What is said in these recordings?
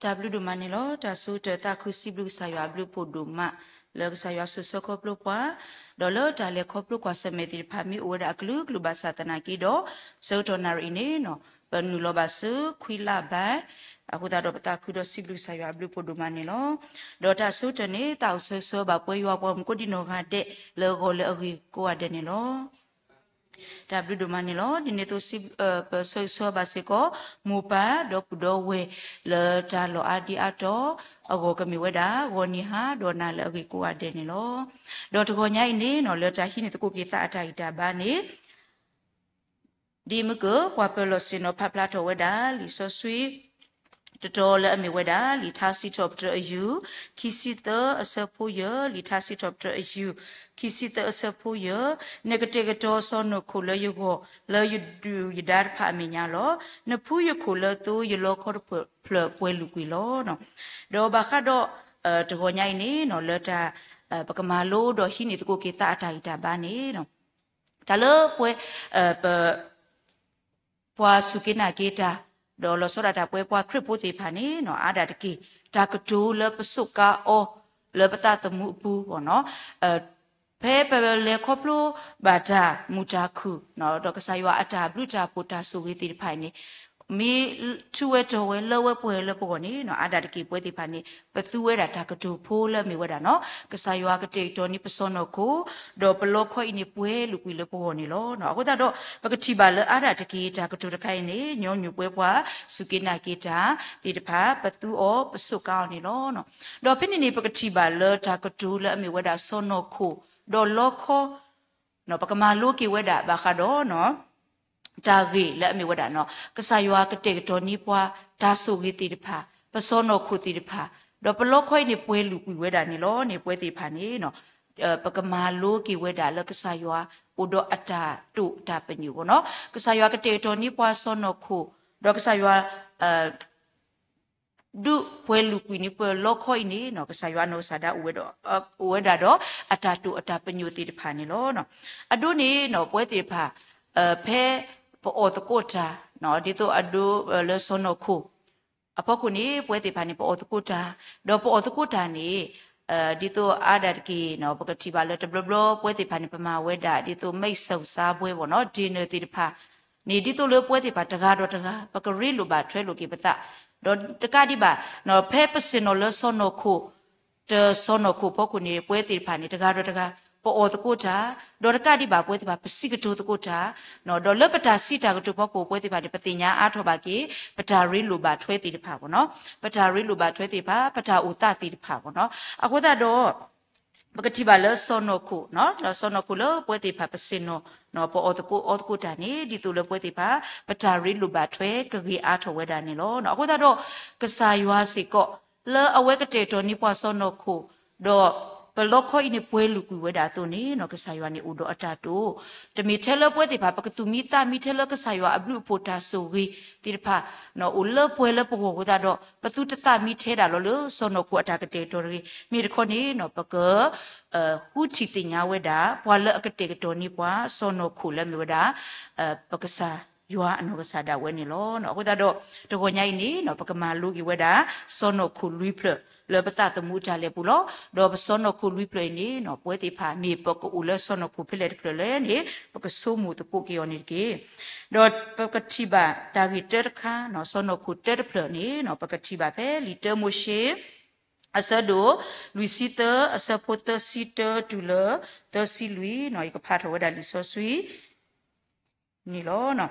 တၢ်ဘျုးဒိၣ်မးန့ၣ်လီၤ. တၢ်ဆိကတၢၢ်သးခုစံးဘျုးကစၢ်ယွၤအဘျုးအဖှိၣ်ဒိၣ်မး လၢကစၢ်ယွၤဆိၣ်ဆၢခီဖျိပှၤ, ဒီးလၢတၢ်လဲၤခီဖျိကွၢ်ဆၢၣ်မဲာ်သ့ၣ်တဖၣ် မ့ၢ်အိၣ်ဝဲဒၣ်အကလုာ်ကလုာ်ဘၣ်ဆၣ်သနာ်က့ဒီး, ဆၢကတီၢ်နၣ်ရံၣ်အံၤန့ၣ် ပနုာ်လီၤဘၣ်ဆူ ခွံလါဘၣ်, အဃိသတးဒီးပသးခုဒီးစံးဘျုးကစၢ်ယွၤအဘျုးအဖှိၣ်ဒိၣ်မးန့ၣ်လီၤ. ဒီးတၢ်ဆိကတၢၢ်န့ၣ် သးအိၣ်ဆၢဂ့ၤဆၢဝါပှၤမုၣ်ကိးဒံနီၢ်ဂၤဒဲး လၢဂီၤလၢအဂ့ၤကိးဂၤဒဲးန့ၣ်လီၤ. တၢ်ဘျုးဒိၣ်မးန့ၣ်လီၤ. ဒ်န့ၣ်အသိး ပဆၢဂ့ၤဆၢဝါဘၣ်စ့ၢ်ကီး မိၢ်ပၢ်ဒီပုၢ်ဒီဝဲၢ် လၢတၢ်လီၢ်အါဒံအါတီၤအဂီၢ် ကမ့ၢ်ဝဲဒၣ် ဂီၤနံၤဟါဒီးနၤလၢအဂ့ၤကိးဂၤဒဲးန့ၣ်လီၤ. ဒီးတဂီၤညါအံၤန့ၣ် လၢတၢ်ဟံးန့ၢ်သကိးက့ၤသးအတၢ်ဂံၢ်တၢ်ဘါန့ၣ် ဒ်မ့ၢ်က ပှၤပၢၤလီၢ်ဆ့ၣ်နီၤဖးဖျါထီၣ်ဝဲဒၣ် လံာ်စီဆှံ တတီၤလၢအမ့ၢ်ဝဲဒၣ် လံာ်ထါစံးထီၣ်ပတြၢၤအယူၢ် ခံဆံသၢအဆၢဖိယဲၢ်, လံာ်ထါစံးထီၣ်ပတြၢၤအယူၢ် ခံဆံသၢအဆၢဖိယဲၢ်, နကတဲာ်ကတီၤစီၢ်နီၤခိၣ်လၢယဂီၢ် လၢယဒုၣ်ယဒါတဖၣ်အမဲာ်ညါလီၤ. နဖှူယခိၣ်လၢသိ ယလီခီတဖျၢၣ်ပှဲၤလုာ်ကွံာ်လီၤ. ဒီးဘၣ်ဃးဒီး တဂီၤညါအံၤန့ၣ် လၢတၢ် ပကမၤလိဒီးဟံးန့ၢ်သကိးက့ၤသးအတၢ်ဂံၢ်တၢ်ဘါန့ၣ် တၢ်လၢပှဲၤ ပ ပှၤစူၢ်က့ၤနာ်က့ၤတၢ် ဒီးလီၤဆီဒၣ်တၢ်ပှဲၤပှၤခရံာ်ဖိသ့ၣ်တဖၣ်န့ၣ် အါဒၣ်တက့ၢ် တၢ်ကတိၤလၢပစူးကါအီၤ လၢပသးသမူအပူၤ ဖဲပလဲၤခီဖျိဘၣ်တၢ်မုာ်တၢ်ခုၣ် ဒီးကစၢ်ယွၤအတၢ်ဘျုးတၢ်ဖှိၣ်တၢ်ဆိၣ်ဂ့ၤသ့ၣ်တဖၣ်အံၤန့ၣ် မ့ၢ်ထုးဝဲတီၤဝဲလၢဝဲပှဲၤလၢပဂီၢ်န့ၣ် အါဒၣ်တက့ၢ်ပဝဲသ့ၣ်တဖၣ်န့ၣ် ပသူဝဲဒၣ်တၢ်ကတိၤဖိလၢအမ့ၢ်ဝဲဒၣ် ကစၢ်ယွၤကတဲာ်ကတီၤန့ၢ်ပစီၢ်နီၤခိၣ် ဒီးပလီခီအံၤန့ၣ်ပှဲၤလုာ်ကွံာ်လၢပဂီၢ်န့ၣ်လီၤ. အဃိသတးဒီး ပကထံၣ်ဘၣ်လၢအါဒၣ်တက့ၢ်တၢ်ကတိၤတခါအံၤန့ၣ် ညီနုၢ်ပှဲၤပှၤစူၢ်က့ၤနာ်က့ၤတၢ်သ့ၣ်တဖၣ် ပသူအီၤပစူးကါအီၤန့ၣ်လီၤ. ဒီးဖဲန့ၣ်န့ၣ် ပကထံၣ်ဘၣ်လၢတၢ်ကတိၤလၢအမ့ၢ်ဝဲဒၣ်စီၢ်နီၤခိၣ် ဒီးလီခီ ပကမၤလိက့ၤဝဲဒၣ်ဘၣ်ဃးဒီး တၢ်ဂ့ၢ်လၢအမ့ၢ်ဝဲဒၣ် ကစၢ်ယွၤကတဲာ်ကတီၤန့ၢ်ပှၤတၢ်ဆိၣ်ဂ့ၤသ့ၣ်တဖၣ် ပစီၢ်နီၤခိၣ်သ့ၣ်တဖၣ် ဒီးပလီခီအံၤန့ၣ်ပှဲၤလုာ်ကွံာ်ဝဲဒၣ်န့ၣ်လီၤန့ၣ် ပဝဲသ့ၣ်တဖၣ်န့ၣ် ပကမၤလိက့ၤဝဲဒၣ်လၢကစၢ်ယွၤအိၣ်ဒီးအတၢ်တိာ်တၢ်ပညိၣ်ဘၣ်နီၤ. ကစၢ်ယွၤကတဲာ်ကတီၤန့ၢ်ပှၤစီၢ်နီၤခိၣ် ဒီးကစၢ်ယွၤ ဒုးပှဲၤလုာ်ကွံာ်န့ၢ်ပလီခီအံၤန့ၣ် ကစၢ်ယွၤအနီၢ်ကစၢ်ဒၣ် အိၣ်ဝဲဒၣ်ဒီး အတၢ်တိာ်အတၢ်ပညိၣ်သ့ၣ်တဖၣ်န့ၣ်လီၤ. အဒိန့ၣ် ပဝဲသ့ၣ်တဖၣ် ဖဲပအီၣ်သကိးတၢ် ဒ်သိးအဒိလၢစီၢ်နီၤခိၣ် အဖီခိၣ်န့ၣ် ပဝဲသ့ၣ်တဖၣ်န့ၣ် ပအီၣ်သကိးတၢ် ဒီးပအီၣ်သကိးတၢ်န့ၣ် ဒ်သိးအါဒၣ်တက့ၢ် ပကထံၣ်ဘၣ်လၢတဘျီဘျီ ပဝဲသ့ၣ်တဖၣ်န့ၣ် ပမၤဝဲဒၣ် ဒ်သိး မ့ၢ်စၢၢ်စၢ်ဘှဲဘၣ်နီၤ dinner သ့ၣ်တဖၣ်န့ၣ် ဒ်သိးလၢပဝဲသ့ၣ်တဖၣ်တဂၤဒီးတဂၤ ပကရ့လိာ်ဘၣ်ထွဲလိာ်က့ၤပသး ဒီးတကးဒံးဘၣ် ဖဲပဆ့ၣ်နီၤလၢစီၢ်နီၤခိၣ် တစီၢ်နီၤခိၣ်ဖီခိၣ်န့ၣ် ပဝဲသ့ၣ်တဖၣ်န့ၣ် တဂၤဒီးတဂၤ ပအီၣ်သကိးတၢ် ဒီးတကးဒံးဘၣ် ပဝဲသ့ၣ်တဖၣ် ပစံးကတိၤသကိးတၢ် ဒီးလၢပတၢ်စံးတၢ်ကတိၤဖီခိၣ် ပဝဲသ့ၣ်တဖၣ်န့ၣ် ပသ့ၣ်ညါအါထီၣ်ဘၣ်က့ၤ ပတၢ်ရ့လိာ်ဘၣ်ထွဲသ့ၣ်တဖၣ်ဘၣ်နီၤ ပတၢ်ရ့လိာ်ဘၣ်ထွဲသ့ၣ်တဖၣ် ပတၢ်အိၣ်သးသ့ၣ်တဖၣ်ဘၣ်နီၤ အဃိသတးဒီး ပကထံၣ်ဘၣ်လၢစီၢ်နီၤခိၣ် လၢစီၢ်နီၤခိၣ်လၢပဝဲသ့ၣ်တဖၣ်ပဆ့ၣ်နီၤ ပအီၣ်သကိးအီသကိးတၢ်န့ၣ် ဒ်သိးလၢပဝဲသ့ၣ်တဖၣ် ပတၢ်ရ့လိာ်ဘၣ်ထွဲကဂ့ၤအါထီၣ်ဝဲဒၣ်န့ၣ်လီၤ. အဃိသတးဒီး ကစၢ်ယွၤစ့ၢ်ကီး လၢအဝဲကတဲာ်ကတီၤန့ၢ်ပှၤစီၢ်နီၤခိၣ် ဒီးပလီခီအံၤန့ၣ် ပှဲၤလုာ်ကွံာ်ဝဲဒၣ်အသိးန့ၣ် ကစၢ်ယွၤန့ၣ်အိၣ်ဒီးအတၢ်တိာ် တမ့ၢ်ထဲလၢပဝဲသ့ၣ်တဖၣ် ပကသူၣ်မံသးမံထဲလၢကစၢ်ယွၤအဘျုးအဖှိၣ်တၢ်ဆိၣ်ဂ့ၤသ့ၣ်တဖၣ် အိၣ်လၢပှဲၤလၢပဂီၢ်အဃိသတးဒီး ပသူတသးမံထဲဒၣ်လီၤလၢစီၢ်နီၤခိၣ်အတၢ်ကတဲာ်ကတီၤတဂ့ၤ မ့ၢ်တခီန့ၣ် ပက ဃုထံၣ်သ့ၣ်ညါဝဲဒၣ် ပှၤလၢအကတဲာ်ကတီၤန့ၢ်ပှၤစီၢ်နီၤခိၣ်လၢအမ့ၢ်ဝဲဒၣ် ပကစၢ်ယွၤအနီၢ်ကစၢ်ဒၣ်ဝဲန့ၣ်လီၤ. အဃိသတးဒီး တဂီၤညါအံၤန့ၣ် ပကမၤလိက့ၤဝဲဒၣ် စီၢ်နီၤခိၣ်လွံၢ်ဖျၢၣ် လၢပသးသမူအတၢ်လဲၤပူၤလီၤ. ဒီးပစီၢ်နီၤခိၣ်လွံၢ်ဖျၢၣ်အံၤန့ၣ် ပဝဲသ့ၣ်တဖၣ်မ့ၢ်ပကအိၣ်လၢစီၢ်နီၤခိၣ်ဖဲလဲၣ်တဖျၢၣ်လဲၣ်န့ၣ် ပကဆိကမိၣ်သကိးက့ၤအီၤန့ၣ်တက့ၢ်. ဒီးပကထံၣ်ဘၣ်တၢ်ဂ့ၢ်တၢတခါ စီၢ်နီၤခိၣ်တၢတဖျၢၣ်န့ၣ် ပကထံၣ်ဘၣ်ဖဲလံာ်တၢမိၤၡ့ အဆၢဒိၣ် လွံၢ်ဆံသၢ အဆၢဖိသၢဆံတၢတုၤလၢ သၢဆံလွံၢ် ယကဖးထီၣ်ဝဲဒၣ်လံာ်စီဆှံ န့ၣ်လီၤ.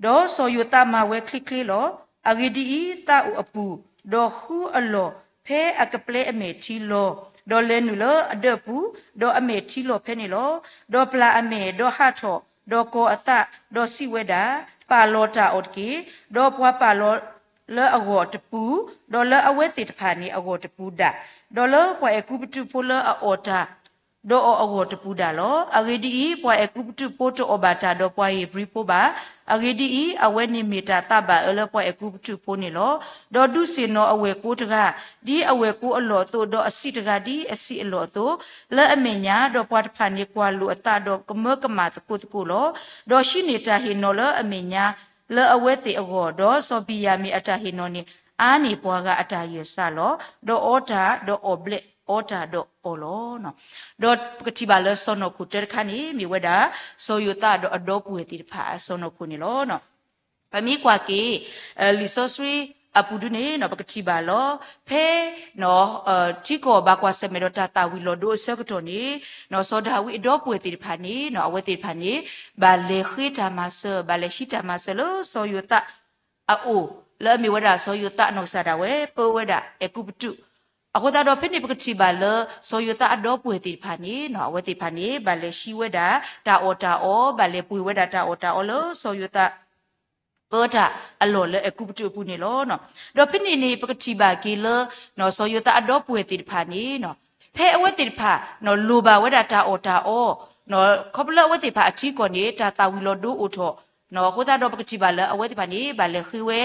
ဒီးစီၤယိၤသးမၤဝဲချ့ချ့လီၤ. အဂ့ၢ်ဒ်အံၤ, သးအိၣ်အပူၤ, ဒီးဃုအလီၢ်ဖဲအကပျဲအမဲာ်ထံလီၤ. ဒီးလဲၤနုာ်လၢအဒၢးပူၤ, ဒီးအမဲာ်ထံလီၤဖဲန့ၣ်လီၤ. ဒီးပျၢ်အမဲာ်, ဒီးဟးထီၣ်, ဒီးကီၤအသး, ဒီးစံးဝဲဒၣ်, ပာ်လီၤတၢ်အီၤတက့ၢ်. ဒီးပှၤပာ်လီၤလၢအဂီၢ်တပူၤ, ဒီးလၢအဝဲသ့ၣ်တဖၣ်န့ၣ်အဂီၢ်တပူၤဒၣ်, ဒီးလၢပှၤအဲၤကူပတူးဖိလၢအအီၣ်တၢ် ဒီးအီၣ်အဂီၢ်တပူၤဒၣ်လီၤ. အဂ့ၢ်ဒ်အံၤ, ပှၤအဲၤကူပတူးဖိတအီၣ်ဘၣ်တၢ်ဒီးပှၤဧ့ၤဘြံၤဖိဘၣ်. အဂ့ၢ်ဒ်အံၤ, အဝဲန့ၣ်မ့ၢ်တၢ်သးဘၣ်အၢလၢပှၤအဲၤကူပတူးဖိန့ၣ်လီၤ. ဒီးဒုးဆ့ၣ်နီၤအဝဲၢ်ကိတဂၤ ဒ်အဝဲၢ်ကိအလီၢ်အသိး, ဒီးအစံးတဂၤ ဒ်အစံးအလီၢ်အသိး, လၢအမဲာ်ညါ, ဒီးပှၤတဖၣ်န့ၣ်ကွၢ်လိာ်အသးဒီးကမၢကမၣ်သကိးသကိးလီၤ. ဒီးဟံးန့ၢ်တၢ်ဟ့ၣ်နီၤလၢအမဲာ်ညါလၢအဝဲသ့ၣ်အဂီၢ်, ဒီးစီၤဘံၣ်ယၤမံၣ်အတၢ်ဟ့ၣ်နီၤန့ၣ် အါန့ၢ်ပှၤဂၤအတၢ်ယၢၢ်စၢ်လီၤ. ဒီးအီတၢ်ဒီးအီၣ်ဘျဲၣ်, အီတၢ်ဒီးအီၣ်လီၤ. ဒီးပကထံၣ်ဘၣ်လၢစီၤနီၢ်ခိၣ်တၢတခါန့ၣ် မ့ၢ်ဝဲဒၣ် စီၤယိၤသးဒီးအဒီပုၢ်ဝဲၢ်သ့ၣ်တဖၣ်အစီၤနီၢ်ခိၣ်န့ၣ်လီၤ. ပမ့ၢ်ကွၢ်က့ၤ လံာ်စီဆှံအပူၤဒုန့ၣ် ပကထံၣ်ဘၣ်လီၤ. ဖဲ ထံကီၢ်ဘၣ်ကွၢ်ဆၢၣ်မဲာ်ဒီးတၢ်သၣ်ဝံၤလီၤဒိအဆၢကတီၢ်န့ၣ် စီၤဒၤဝံးအဒီပုၢ်ဝဲၢ်သ့ၣ်တဖၣ်န့ၣ် အဝဲသ့ၣ်တဖၣ်န့ၣ် ဘၣ်လဲၤဃ့တၢ်မၤစၢၤ ဘၣ်လဲၤဟံးတၢ်မၤစၢၤလၢစီၤယိၤသးအအိၣ် လၢအမ့ၢ်ဝဲဒၣ်စီၤယိၤသးနီၢ်ကစၢ်ဒၣ်ဝဲ ပၢဝဲဒၣ်အဲၤကူပတူး. အဃိသတးဒီး ဖဲန့ၣ်ပကထံၣ်ဘၣ်လၢ စီၤယိၤသးအဒီပုၢ်ဝဲၢ်သ့ၣ်တဖၣ်န့ၣ် အဝဲသ့ၣ်တဖၣ်န့ၣ် ဘၣ်လဲၤဟံးဝဲဒၣ် တၢ်အီၣ်တၢ်အီ, ဘၣ်လဲၤပှ့ၤဝဲဒၣ်တၢ်အီၣ်တၢ်အီလၢစီၤယိၤသး ပၢတၢ်အလီၢ်လၢအဲၤကူပတူးအပူၤန့ၣ်လီၤ. ဒီးဖဲန့ၣ်န့ၣ် ပကထံၣ်ဘၣ်က့ၤလၢ စီၤယိၤသးအဒီပုၢ်ဝဲၢ်သ့ၣ်တဖၣ်န့ၣ် ဖဲအဝဲသ့ၣ်တဖၣ် လိၣ်ဘၣ်ဝဲဒၣ်တၢ်အီၣ်တၢ်အီ ခီဖျိလၢအဝဲသ့ၣ်တဖၣ်အထံကီၢ်န့ၣ် တၢ်သၣ်ဝံၤလီၤဒိအိၣ်ထီၣ် အဃိသတးဒီး ပကထံၣ်ဘၣ်လၢအဝဲသ့ၣ်တဖၣ်န့ၣ် ဘၣ်လဲၤဃ့ဝဲ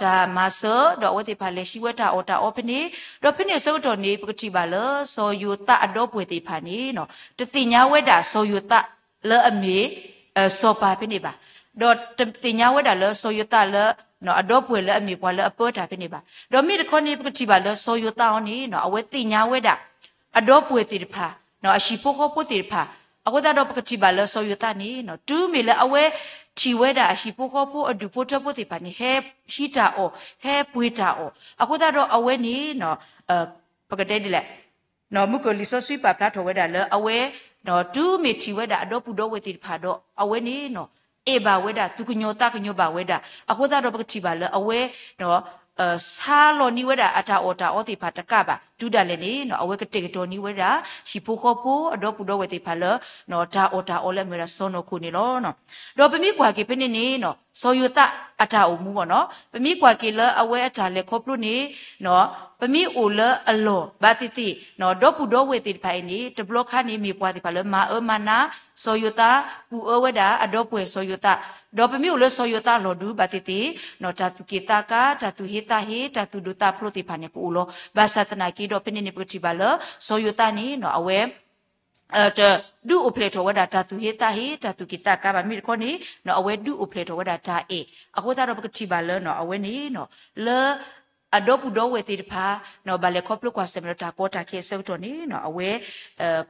တၢ်မၤစၢၤ ဒီးအဝဲသ့ၣ်တဖၣ်လဲၤဟံးဝဲတၢ်အီၣ်တၢ်အီဖဲန့ၣ်. ဒီးဖဲန့ၣ်အဆၢကတီၢ်န့ၣ် ပကထံၣ်ဘၣ်လၢ စီၤယိၤသးအဒီပုၢ်ဝဲၢ်သ့ၣ်တဖၣ်န့ၣ် တသ့ၣ်ညါဝဲဒၣ်စီၤယိၤသးလၢအမ့ၢ် စီၤပၤဖဲန့ၣ်ဘၣ်. ဒီးတသ့ၣ်ညါဝဲဒၣ်လၢစီၤယိၤသးလၢ အဒီပုၢ်ဝဲၢ်လၢအမ့ၢ်ပှၤလၢအပၢတၢ်ဖဲန့ၣ်ဘၣ်. ဒီးမ့ၢ်တခီန့ၣ် ပကထံၣ်ဘၣ်လၢစီၤယိၤသးအံၤန့ၣ် အဝဲသ့ၣ်ညါဝဲဒၣ် အဒီပုၢ်ဝဲၢ်သ့ၣ်တဖၣ် အဟံၣ်ဖိဃီဖိသ့ၣ်တဖၣ်. အဃိသတးဒီး ပကထံၣ်ဘၣ်လၢစီၤယိၤသးန့ၣ် တုၤမ့ၢ်လၢအဝဲထံၣ်ဝဲဒၣ်အဟံၣ်ဖိဃီဖိအဒူၣ်ဖိထၢဖိသ့ၣ်တဖၣ်န့ၣ် ဟဲဟံးတၢ်အီၣ် ဟဲပှ့ၤတၢ်အီၣ် အဃိသတးဒီးအဝဲန့ၣ် ပကတဲဒ်လဲၣ် မုၢ်ကၢၢ်လံာ်စီဆှံပာ်ဖျါထီၣ်ဝဲဒၣ်လၢအဝဲ တုၤမ့ၢ်ထံၣ်ဝဲဒၣ်အဒီပုၢ်ဒီဝဲၢ်သ့ၣ်တဖၣ်ဒီး အဝဲန့ၣ် အဲၣ်ဘၣ်ဝဲဒၣ် သူၣ်ကညီၤသးကညီၤဘၣ်ဝဲဒၣ်. အဃိသတးဒီးပကထံၣ်ဘၣ်လၢအဝဲ ဆါလီၤန့ၢ်ဝဲဒၣ်အတၢ်အီၣ်တၢ်အီသ့ၣ်တဖၣ်တကးဘၣ် တုၤဒၣ်လဲာ်န့ၣ် အဝဲကတဲာ်ကတီၤန့ၢ်ဝဲဒၣ် ဟံၣ်ဖိဃီဖိအဒီပုၢ်ဒီဝဲၢ်သ့ၣ်တဖၣ်လၢ တၢ်အီၣ်တၢ်အီလၢအမ့ၢ်ဝဲဒၣ်စီၤနီၢ်ခိၣ်န့ၣ်လီၤ. ဒီးပမ့ၢ်ကွၢ်က့ၤဖဲန့ၣ်န့ၣ် စီၤယိၤသးအတၢ်အိၣ်မူဘၣ်နီၤ ပမ့ၢ်ကွၢ်က့ၤလၢအဝဲအတၢ်လဲၤခီဖျိန့ၣ် ပမ့ၢ်အိၣ်လၢအလီၢ်ဘၣ်သ့ၣ်သ့ၣ် ဒီပုၢ်ဒီဝဲၢ်သ့ၣ်တဖၣ်အံၤန့ၣ် တဘျီခါန့ၣ်မ့ၢ်ပှၤသ့ၣ်တဖၣ်လၢမၤအၢမၤနး စီၤယိၤသး ကူၣ်အၢဝဲဒၣ်အဒီပုၢ်ဝဲၢ်စီၤယိၤသး. ဒီးပမ့ၢ်အိၣ်လၢစီၤယိၤသးလီၢ်ဒုဘၣ်သ့ၣ်သ့ၣ် တၢ်သူၣ်က့ၣ်သးကါ တၢ်သူၣ်ဟ့သးဟ့ တၢ်သူၣ်ဒိၣ်သးဖျိးသ့ၣ်တဖၣ်န့ၣ် ကအိၣ်လီၤ. ဘၣ်ဆၣ်သနာ်က့ဒီး ဖဲန့ၣ်န့ၣ် ပကထံၣ်ဘၣ်လၢ စီၤယိၤသးန့ၣ် အဝဲ တဒုးအိၣ်ဖျဲၣ်ထီၣ်ဝဲဒၣ်တၢ်သူၣ်ဟ့သးဟ့ တၢ်သူၣ်က့ၣ်သးကါဘၣ် မ့ၢ်တခီန့ၣ် အဝဲဒုးအိၣ်ဖျဲၣ်ထီၣ်ဝဲဒၣ်တၢ်အဲၣ်. အဃိသတးဒီးပကထံၣ်ဘၣ်လၢ အဝဲန့ၣ် လၢအဒီပုၢ်ဒီဝဲၢ်သ့ၣ်တဖၣ် ဘၣ်လဲၤခီဖျိကွၢ်ဆၢၣ်မဲာ်ဒီးတၢ်ကီတၢ်ခဲအဆၢကတီၢ်န့ၣ် အဝဲ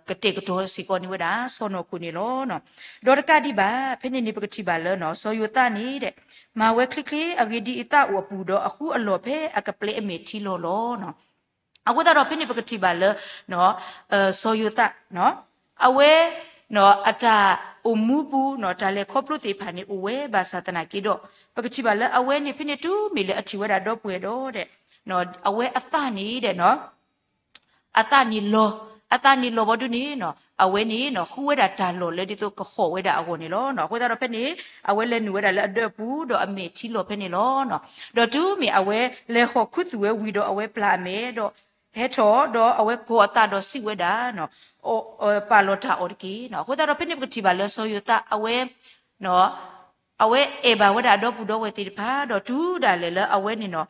ကတဲာ်ကတီၤစ့ၢ်ကီးန့ၢ်ဝဲဒၣ် စီၤနီၢ်ခိၣ်န့ၣ်လီၤ. ဒီးတကးဒံးဘၣ် ဖဲန့ၣ်န့ၣ် ပကထံၣ်ဘၣ်လၢ စီၤယိၤသးန့ၣ် မၤဝဲချ့ချ့ အဂ့ၢ်ဒ်အံၤ သးအိၣ်အပူၤဒီး အဃုအလီၢ်ဖဲအကပျဲအမဲာ်ထံလီၤလီၤ. အဃိသတးဒီးဖဲန့ၣ် ပကထံၣ်ဘၣ်လၢ စီၤယိၤသး အဝဲ အတၢ်အိၣ်မူပူၤ တၢ်လဲၤခီဖျိသ့ၣ်တဖၣ်န့ၣ် အိၣ်ဝဲဘၣ်ဆၣ်သနာ်က့ဒီး ပကထံၣ်ဘၣ်လၢအဝဲန့ၣ် ဖဲန့ၣ်တုၤမ့ၢ်လၢအထံၣ်ဝဲဒၣ်ဒီပုၢ်ဝဲၢ်ဒီး အဝဲအသးန့ၣ် အသးန့ၣ်လီၤ, အသးန့ၣ်လီၤဘီဒုန့ၣ် အဝဲန့ၣ် ဃုဝဲဒၣ်တၢ်လီၢ်လၢဒ်သိးကဟီၣ်ဝဲဒၣ်အဂီၢ်န့ၣ်လီၤ. အဃိသတးဒီးဖဲန့ၣ် အဝဲလဲၤနုာ်ဝဲဒၣ်လၢအဒၢးအပူၤ ဒီးအမဲာ်ထံလီၤဖဲန့ၣ်လီၤ. ဒီးတုၤမ့ၢ်အဝဲလဲၤဟီၣ်ခူသူၣ်ဝဲဝံၤဒီး အဝဲပျၢ်အမဲာ်ဒီး ဟဲထီၣ်ဒီး အဝဲကိးအသးဒီးစံးဝဲဒၣ် ပာ်လီၤတၢ်အီၣ်တက့ၢ်. အဃိသတးဒီးဖဲန့ၣ် ပကထံၣ်ဘၣ်လၢစီၤယိၤသး အဝဲ အဝဲအဲၣ်ဘၣ်ဝဲဒၣ်အဒီပုၢ်ဒီဝဲၢ်သ့ၣ်တဖၣ် ဒီးတုၤဒၣ်လဲာ်လၢအဝဲန့ၣ်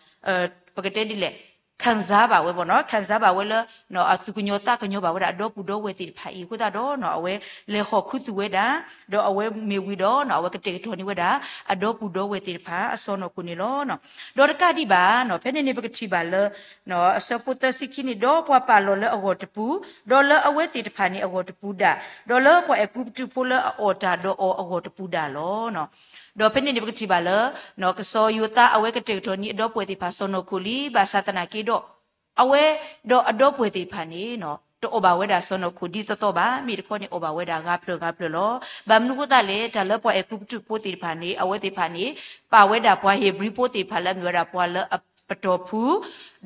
ပကတဲဒ်လဲၣ် ခံစားဘၣ်ဝဲဘၣ်နီၤ ခံစားဘၣ်ဝဲလၢ အသူၣ်ကညီၤသးကညီၤဘၣ်ဝဲဒၣ်အဒီပုၢ်ဒီဝဲၢ်သ့ၣ်တဖၣ်အံၤအဃိသတးဒီး အဝဲလဲၤဟီၣ်ခူသူၣ်ဝဲဒၣ် ဒီးအဝဲမ့ၢ်ဝံၤဒီး အဝဲကတဲာ်ကတီၤန့ၢ်ဝဲဒၣ် အဒီပုၢ်ဒီဝဲၢ်သ့ၣ်တဖၣ်အစီၢ်နီၤခိၣ်န့ၣ်လီၤ. ဒီးတကးဒံးဘၣ် ဖဲန့ၣ်န့ၣ် ပကထံၣ်ဘၣ်လၢ အဆၢဖိသၢဆံခံန့ၣ် ဒီးပှၤပာ်လီၤလၢအဂီၢ်တပူၤ, ဒီးလၢအဝဲသ့ၣ်တဖၣ်န့ၣ်အဂီၢ်တပူၤဒၣ်, ဒီးလၢပှၤအဲၤကူပတူးဖိလၢအအီၣ်တၢ်ဒီးအီၤအဂီၢ်တပူၤဒၣ်လီၤ. ဒီးဖဲန့ၣ်န့ၣ် ပကထံၣ်ဘၣ်လၢ ကစီၤယိၤသးအဝဲကတဲာ်ကတီၤန့ၢ်အဒီပုၢ်ဝဲၢ်သ့ၣ်တဖၣ်စီၢ်နီၤခိၣ်လံ, ဘၣ်ဆၣ်သနာ်က့ဒီး အဝဲဒီးအဒီပုၢ်ဝဲၢ်သ့ၣ်တဖၣ်န့ၣ် တအီၣ်ဘၣ်ဝဲဒၣ်စီၢ်နီၤခိၣ်ဒ်သိးသိးဘၣ်, မ့ၢ်တခီန့ၣ်အီၣ်ဘၣ်ဝဲဒၣ်ဂၤဖျၢၣ်ဂၤဖျၢၣ်လီၤ. ဘၣ်မနုၤအဃိသတးလဲၣ်, တၢ်လၢပှၤအဲၤကူပတူးဖိသ့ၣ်တဖၣ်န့ၣ် အဝဲသ့ၣ်တဖၣ်န့ၣ် ပာ်ဝဲဒၣ်ပှၤဧ့ၤဘြံၤဖိသ့ၣ်တဖၣ်လၢအမ့ၢ်ဝဲဒၣ်ပှၤလၢအပတီၢ်ဖု,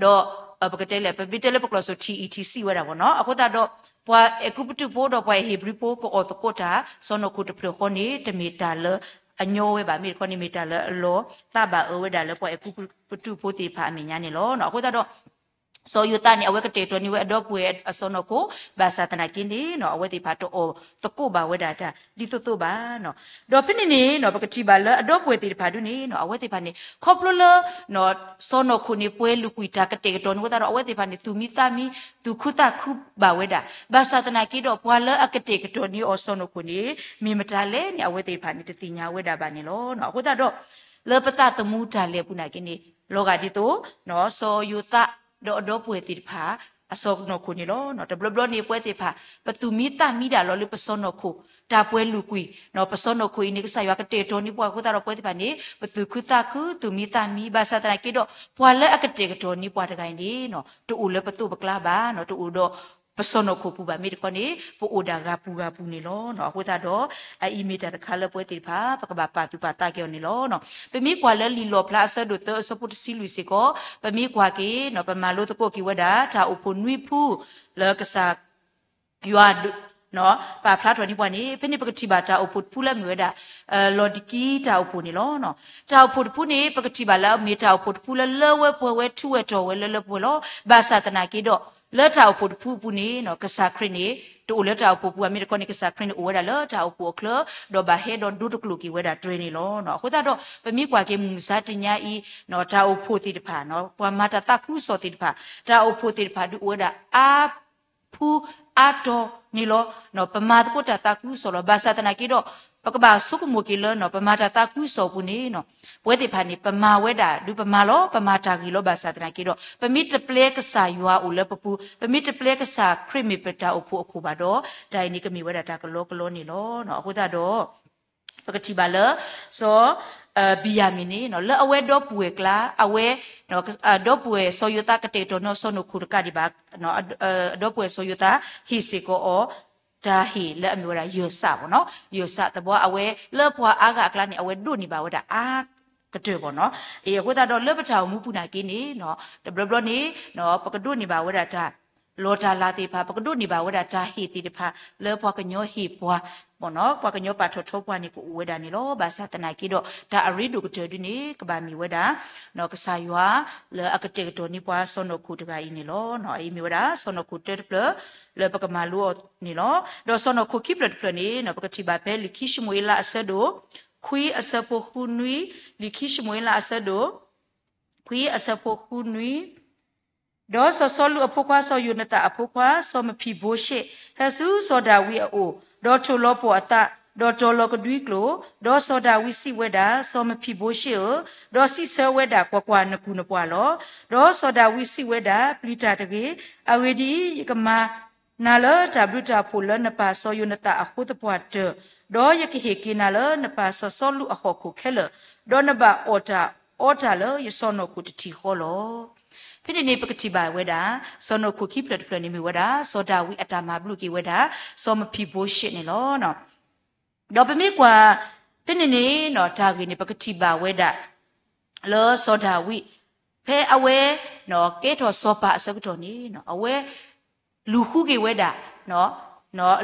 ဒီး ပကတဲလဲၣ် ပမ့ၢ်တဲလၢပကျိာ်စ့ၢ် ထံၣ်အံၤထံၣ်ဆံးဝဲဒၣ်ဘၣ်နီၤ, အဃိသတးဒီး ပှၤအဲၤကူပတူးဖိဒီးပှၤဧ့ၤဘြံၤဖိကအီၣ်သကိးတၢ် စီၢ်နီၤခိၣ်တဖျၢၣ်ဃီန့ၣ် တမ့ၢ်တၢ်လၢအညီဝဲဘၣ်, မ့ၢ်တခီန့ၣ်မ့ၢ်တၢ်လၢအလီၤသးဘၣ်အၢဝဲဒၣ်လၢပှၤအဲၤကူပ ပတူးဖိသ့ၣ်တဖၣ်အမဲာ်ညါန့ၣ်လီၤ. အဃိသတးဒီး စီၤယိၤသးန့ၣ် အဝဲကတဲာ်ကတီၤန့ၢ်ဝဲအဒီပုၢ်ဝဲၢ်အစီၢ်နီၤခိၣ်, ဘၣ်ဆၣ်သနာ်က့န့ၣ် အဝဲသ့ၣ်တဖၣ်တအီၣ်သကိးဘၣ်ဝဲဒၣ်တၢ်ဒ်သိးသိးဘၣ်. ဒီးဖဲန့ၣ်န့ၣ် ပကထံၣ်ဘၣ်လၢအဒီပုၢ်ဝဲၢ်သ့ၣ်တဖၣ်ဒုန့ၣ် အဝဲသ့ၣ်တဖၣ်န့ၣ် ခီဖျိလၢ စီၢ်နီၤခိၣ်န့ၣ် ပှဲၤလုာ်ကွံာ်တၢ်ကတဲာ်ကတီၤန့ၣ်အဃိသတးဒီး အဝဲသ့ၣ်တဖၣ်န့ၣ် သူၣ်မံသးမံ သူၣ်ခုသးခုဘၣ်ဝဲဒၣ်, ဘၣ်ဆၣ်သနာ်က့ဒီး ပှၤလၢအကတဲာ်ကတီၤန့ၢ်အီၤစီၢ်နီၤခိၣ်န့ၣ် မ့ၢ်မတၤလဲၣ်န့ၣ် အဝဲသ့ၣ်တဖၣ်န့ၣ် တသ့ၣ်ညါဝဲဒၣ်ဘၣ်န့ၣ်လီၤ. အဃိသတးဒီး လၢပသးသမူတၢ်လဲၤပူၤနာ်က့န့ၣ် လီၤဂာ်ဒ်သိး စီၤယိၤသး ဒီးအဒီပုၢ်ဝဲၢ်သ့ၣ်တဖၣ် အစီၢ်နီၤခိၣ်န့ၣ်လီၤ. တဘျီဘျီန့ၣ် ပဝဲသ့ၣ်တဖၣ် ပသူၣ်မံသးမံဒၣ်လီၤလၢပစီၢ်နီၤခိၣ် တၢ်ပှဲၤလုာ်ကွံာ်, ပစီၢ်နီၤခိၣ်အံၤန့ၣ် ကစၢ်ယွၤကတဲာ်ကတီၤန့ၢ်ပှၤအဃိသတးဒီး ပဝဲသ့ၣ်တဖၣ်န့ၣ် ပသူၣ်ခုသးခု သူၣ်မံသးမံ ဘၣ်ဆၣ်သနာ်က့ဒီး ပှၤလၢအကတဲာ်ကတီၤန့ၢ်ပှၤတဂၤအံၤန့ၣ် တအိၣ်လၢပသိးပကျါဘၣ်, တအိၣ်ဒီးပစီၢ်နီၤခိၣ်ပူၤဘၣ် မ့ၢ်တခီန့ၣ် ပအိၣ်ဒၣ်ဂၤပူၤဂၤပူၤန့ၣ်လီၤ. အဃိသတးဒီး အအံၤမ့ၢ်တၢ်တခါလၢပဝဲသ့ၣ်တဖၣ် ပကဘၣ်ပာ်သူၣ်ပာ်သးက့ၤအီၤန့ၣ်လီၤ. ပမ့ၢ်ကွၢ်လၢလံာ်လီၣ်ဖျါအဆၢဒိၣ်သၢ အဆၢဖိတဆံလွံၢ်စ့ၢ်ကီး ပမ့ၢ်ကွၢ်က့ၤ ပမၤလိသကိးက့ၤဝဲဒၣ် တၢ်အိၣ်ဖှိၣ်နွံဖု လၢကစၢ်ယွၤ ပာ်ဖျါထီၣ်န့ၢ်ပှၤန့ၣ် ဖဲန့ၣ်ပကထံၣ်ဘၣ်တၢ်အိၣ်ဖှိၣ်တဖုလၢအမ့ၢ်ဝဲဒၣ် လီၤဒံကံတၢ်အိၣ်ဖှိၣ်န့ၣ်လီၤ. တၢ်အိၣ်ဖှိၣ်တဖုန့ၣ် ပကထံၣ်ဘၣ်လၢအမ့ၢ်တၢ်အိၣ်ဖှိၣ်တဖုလၢလၢဝဲပှဲၤဝဲထူဝဲတီၤဝဲလၢလၢပှဲၤပှဲၤလီၤ. ဘၣ်ဆၣ်သနာ်က့ဒီး လၢတၢ်အိၣ်ဖှိၣ်တဖုအပူၤန့ၣ် ကစၢ်ခရံာ်န့ၣ် တအိၣ်လၢတၢ်အိၣ်ဖှိၣ်ပူၤဘၣ် မ့ၢ်တခီန့ၣ် ကစၢ်ခရံာ်န့ၣ်အိၣ်ဝဲဒၣ်လၢတၢ်အိၣ်ဖှိၣ်အချၢ ဒီးဘၣ်ဟဲဒီးဒိတကျိာ်က့ၤဝဲဒၣ်တြဲၤန့ၣ်လီၤ. အဃိသတးဒီး ပမ့ၢ်ကွၢ်က့ၤမုၢ်မဆါတနံၤအံၤ တၢ်အိၣ်ဖှိၣ်သ့ၣ်တဖၣ် ပှၤမၤတၢ်သးခုကစီၣ်သ့ၣ်တဖၣ် တၢ်အိၣ်ဖှိၣ်သ့ၣ်တဖၣ်ဒုးအိၣ်ဝဲဒၣ်အါ ဖုအါတီၤန့ၣ်လီၤ. ပမၤသကိးတၢ်သးခုကစီၣ်လီၤ. ဘၣ်ဆၣ်သနာ်က့ဒီး ပကဘၣ်ဆိကမိၣ်က့ၤလၢ ပမၤတၢ်သးခုကစီၣ်အပူၤန့ၣ် ပဝဲသ့ၣ်တဖၣ်န့ၣ် ပမၤဝဲဒၣ် ဒုးပမၤလီၤ ပမၤတၢ်ဂ့ၤလီၤ. ဘၣ်ဆၣ်သနာ်က့ဒီး ပမ့ၢ်တပျဲကစၢ်ယွၤအိၣ်လၢပပူၤ, ပမ့ၢ်တပျဲကစၢ်ခရံာ်မ့ၢ်ပတၢ်အိၣ်ဖှိၣ်အခိၣ်ဘၣ်ဒီး တၢ်အံၤန့ၣ်ကမ့ၢ်ဝဲဒၣ်တၢ်ကလီကလီန့ၣ်လီၤ. အဃိသတးဒီး ပကထံၣ်ဘၣ်လၢ စီၤ ဘံၤယၤမံၣ်န့ၣ် လၢအဝဲဒီပုၢ်ဝဲၢ်ကျါ အဝဲ ဒီပုၢ်ဝဲၢ်စီၤယိၤသးကတဲာ်ကတီၤန့ၢ်အီၤစီၢ်နီၤခိၣ်တကးဒံးဘၣ်, ဒီပုၢ်ဝဲၢ်စီၤယိၤသးဟ့ၣ်စ့ၢ်ကီးအီၤ တၢ်ဟ့ၣ်လၢအမ့ၢ်ဝဲဒၣ်ယၢၢ်စးဘၣ်နီၤ, ယၢၢ်စးသဘီအဝဲ လၢပှၤအါဂၤအကျါန့ၣ် အဝဲဒိးန့ၢ်ဘၣ်ဝဲဒၣ်အါကတၢၢ်ဘၣ်နီၤ. အဃိသတးဒီးလၢပတၢ်အိၣ်မူပူၤနာ်က့န့ၣ် တဘျီဘျီန့ၣ် ပကဒိးန့ၢ်ဘၣ်ဝဲဒၣ်တၢ် လီၤတၢ်လၤသ့ၣ်တဖၣ်, ပကဒိးန့ၢ်ဘၣ်ဝဲဒၣ်တၢ်ဟ့ၣ်သ့ၣ်တဖၣ် လၢပှၤကညီဟ့ၣ်ပှၤ ပှၤကညီပာ်ထီၣ်ထီပှၤန့ၣ် ကအိၣ်ဝဲဒၣ်န့ၣ်လီၤ. ဘၣ်ဆၣ်သနာ်က့ဒီး တၢ်အရ့ဒိၣ်ကတၢၢ်ဒ်န့ၣ် ကဘၣ်မ့ၢ်ဝဲဒၣ် ကစၢ်ယွၤလၢအကတဲာ်ကတီၤန့ၢ်ပှၤစီၢ်နီၤခိၣ်တဂၤအံၤန့ၣ်လီၤ. အအံၤမ့ၢ်ဝဲဒၣ် စီၢ်နီၤခိၣ်တၢတဖျၢၣ် လၢပကမၤလိအီၤန့ၣ်လီၤ. ဒီးစီၢ်နီၤခိၣ်ခံဖျၢၣ်တဖျၢၣ်န့ၣ် ပကထံၣ်ဘၣ်ဖဲလံာ်ခံၡမူၤအ့လးအဆၢဒိၣ် ခွံအဆၢဖိဃုနွံ, လံာ်ခံၡမူၤအ့လးအဆၢဒိၣ် ခွံအဆၢဖိဃုနွံ ဒီးစီၤစီလူးအဖိခွါစီၤယိၤနသၣ်အဖိခွါ စီၤမဖံဘိရှ့ ဟဲဆူစီၤဒၤဝံးအအိၣ်, ဒီးထိၣ်လီၤပှီၢ်အသး, ဒီးတီၤလီၤကဒွံကျိာ်, ဒီးစီၤဒၤဝံးစံးဝဲဒၣ်, စီၤမဖံဘိရှ့ဧၢ, ဒီးစံးဆၢဝဲဒၣ်, ကွၢ်ကွၢ်, နကူၣ်နပှၢ်လီၤ. ဒီးစီၤဒၤဝံးစံးဝဲဒၣ်, ပျံၤတၢ်တဂ့ၤ, အဂ့ၢ်ဒ်အံၤ, ယကမၤနၤလၢတၢ်ဘျုးတၢ်ဖှိၣ်လၢနပၢ်စီၤယိၤနသးအဃိသပှၢ်တၢၢ်, ဒီးယကဟ့ၣ်က့ၤနၤလၢနပၢ်စီၤစီလူးအဟီၣ်ခိၣ်ခဲလၢာ်, ဒီးနဘၣ်အီၣ်တၢ်အီတၢ်လၢယစီၢ်နီၤခိၣ်တထံၣ်ဃီလီၤ. ဖဲန့ၣ်န့ၣ် ပကထံၣ်ဘၣ်ဝဲဒၣ် စီၢ်နီၤခိၣ်ခံဖျၢၣ်တဖျၢၣ်န့ၣ်မ့ၢ်ဝဲဒၣ် စီၤဒၤဝံးအတၢ်မၤဘျုးက့ၤဝဲဒၣ် စီၤမဖံဘိရှ့န့ၣ်လီၤ. ဒီးပမ့ၢ်ကွၢ် ဖဲန့ၣ်န့ၣ် တၢ်ဂ့ၢ်န့ၣ် ပကထံၣ်ဘၣ်ဝဲဒၣ် လၢစီၤဒၤဝံး ဖဲအဝဲ ကဲထီၣ်စီၤပၤအဆၢကတီၢ်န့ၣ် အဝဲ လူၤဃုက့ၤဝဲဒၣ်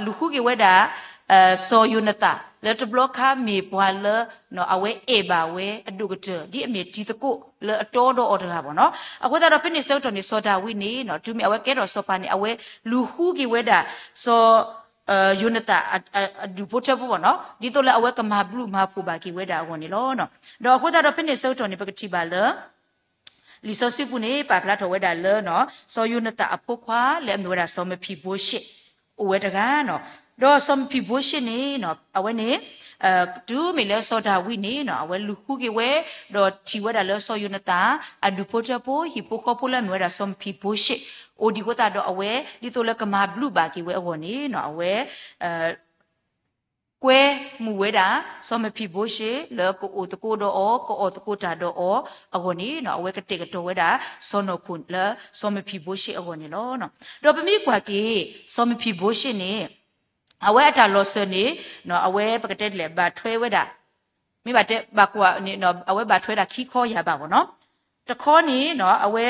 လူၤဃုက့ၤဝဲဒၣ် စီၤယိၤနသၣ် လၢတဘျီခါမ့ၢ်ပှၤလၢ အဝဲအဲၣ်ဘၣ်ဝဲအဒိၣ်ကတၢၢ် ဒ်အမ့ၢ်တံၤသကိးလၢအတီဒီးအီၤတဂၤဘၣ်နီၤ. အဃိသတးဒီးဖဲန့ၣ်ဆၢကတီၢ်န့ၣ် စီၤဒၤဝံးန့ၣ် တုၤမ့ၢ်အဝဲကဲထီၣ်စီၤပၤန့ၣ် အဝဲလူၤဃုက့ၤဝဲဒၣ် စီၤ ယိၤနသၣ် အဒူၣ်ဖိထၢဖိဘၣ်နီၤ ဒ်သိးလၢအဝဲကမၤဘျုးမၤဖှိၣ်ဘၣ်က့ၤဝဲဒၣ်အဂီၢ်န့ၣ်လီၤ. ဒီးအဃိသတးဒီးဖဲန့ၣ်ဆၢကတီၢ်န့ၣ် ပကထံၣ်ဘၣ်လၢ လံာ်စီဆှံပူၤန့ၣ် ပာ်ဖျါထီၣ်ဝဲဒၣ်လၢ စီၤယိၤနသၣ်အဖိခွါလၢအမ့ၢ်ဝဲဒၣ်စီၤမဖံဘိရှ့ အိၣ်ဝဲတဂၤနီၤ. ဒီးစီၤမဖံဘိရှ့န့ၣ် အဝဲန့ၣ် တုၤမ့ၢ်လၢစီၤဒၤဝံးန့ၣ် အဝဲလူၤဃုက့ၤဝဲ ဒီးထံၣ်ဝဲဒၣ်လၢစီၤယိၤနသၣ် အဒူၣ်ဖိထၢဖိ ဟံၣ်ဖိဃီဖိလၢအမ့ၢ်ဝဲဒၣ်စီၤမဖံဘိရှ့ အိၣ်ဒံးအဃိသတးဒီးအဝဲ ဒ်သိးလၢကမၤဘျုးဘၣ်က့ၤဝဲအဂီၢ်န့ၣ် အဝဲ ကွဲမုာ်ဝဲဒၣ် စီၤမဖံဘိရှ့ လၢကအိၣ်သကိးဒီးအီၤ ကအီၣ်သကိးတၢ်ဒီးအီၤအဂီၢ်န့ၣ် အဝဲကတဲာ်ကတီၤဝဲဒၣ် စီၢ်နီၤခိၣ်လၢစီၤမဖံဘိရှ့အဂီၢ်န့ၣ်လီၤ. ဒီးပမ့ၢ်ကွၢ်က့ၤ စီၤမဖံဘိရှ့န့ၣ် အဝဲအတၢ်လီၤစၢၤန့ၣ် အဝဲပကတဲဒ်လဲၣ် ဘၣ်ထွဲဝဲဒၣ် မ့ၢ်ဘၣ်တဲဘၣ်ကွၢ်န့ၣ် အဝဲဘၣ်ထွဲဒၣ်ခံခီယၢ်ဘၣ်ဘၣ်နီၤ. တခီန့ၣ် အဝဲ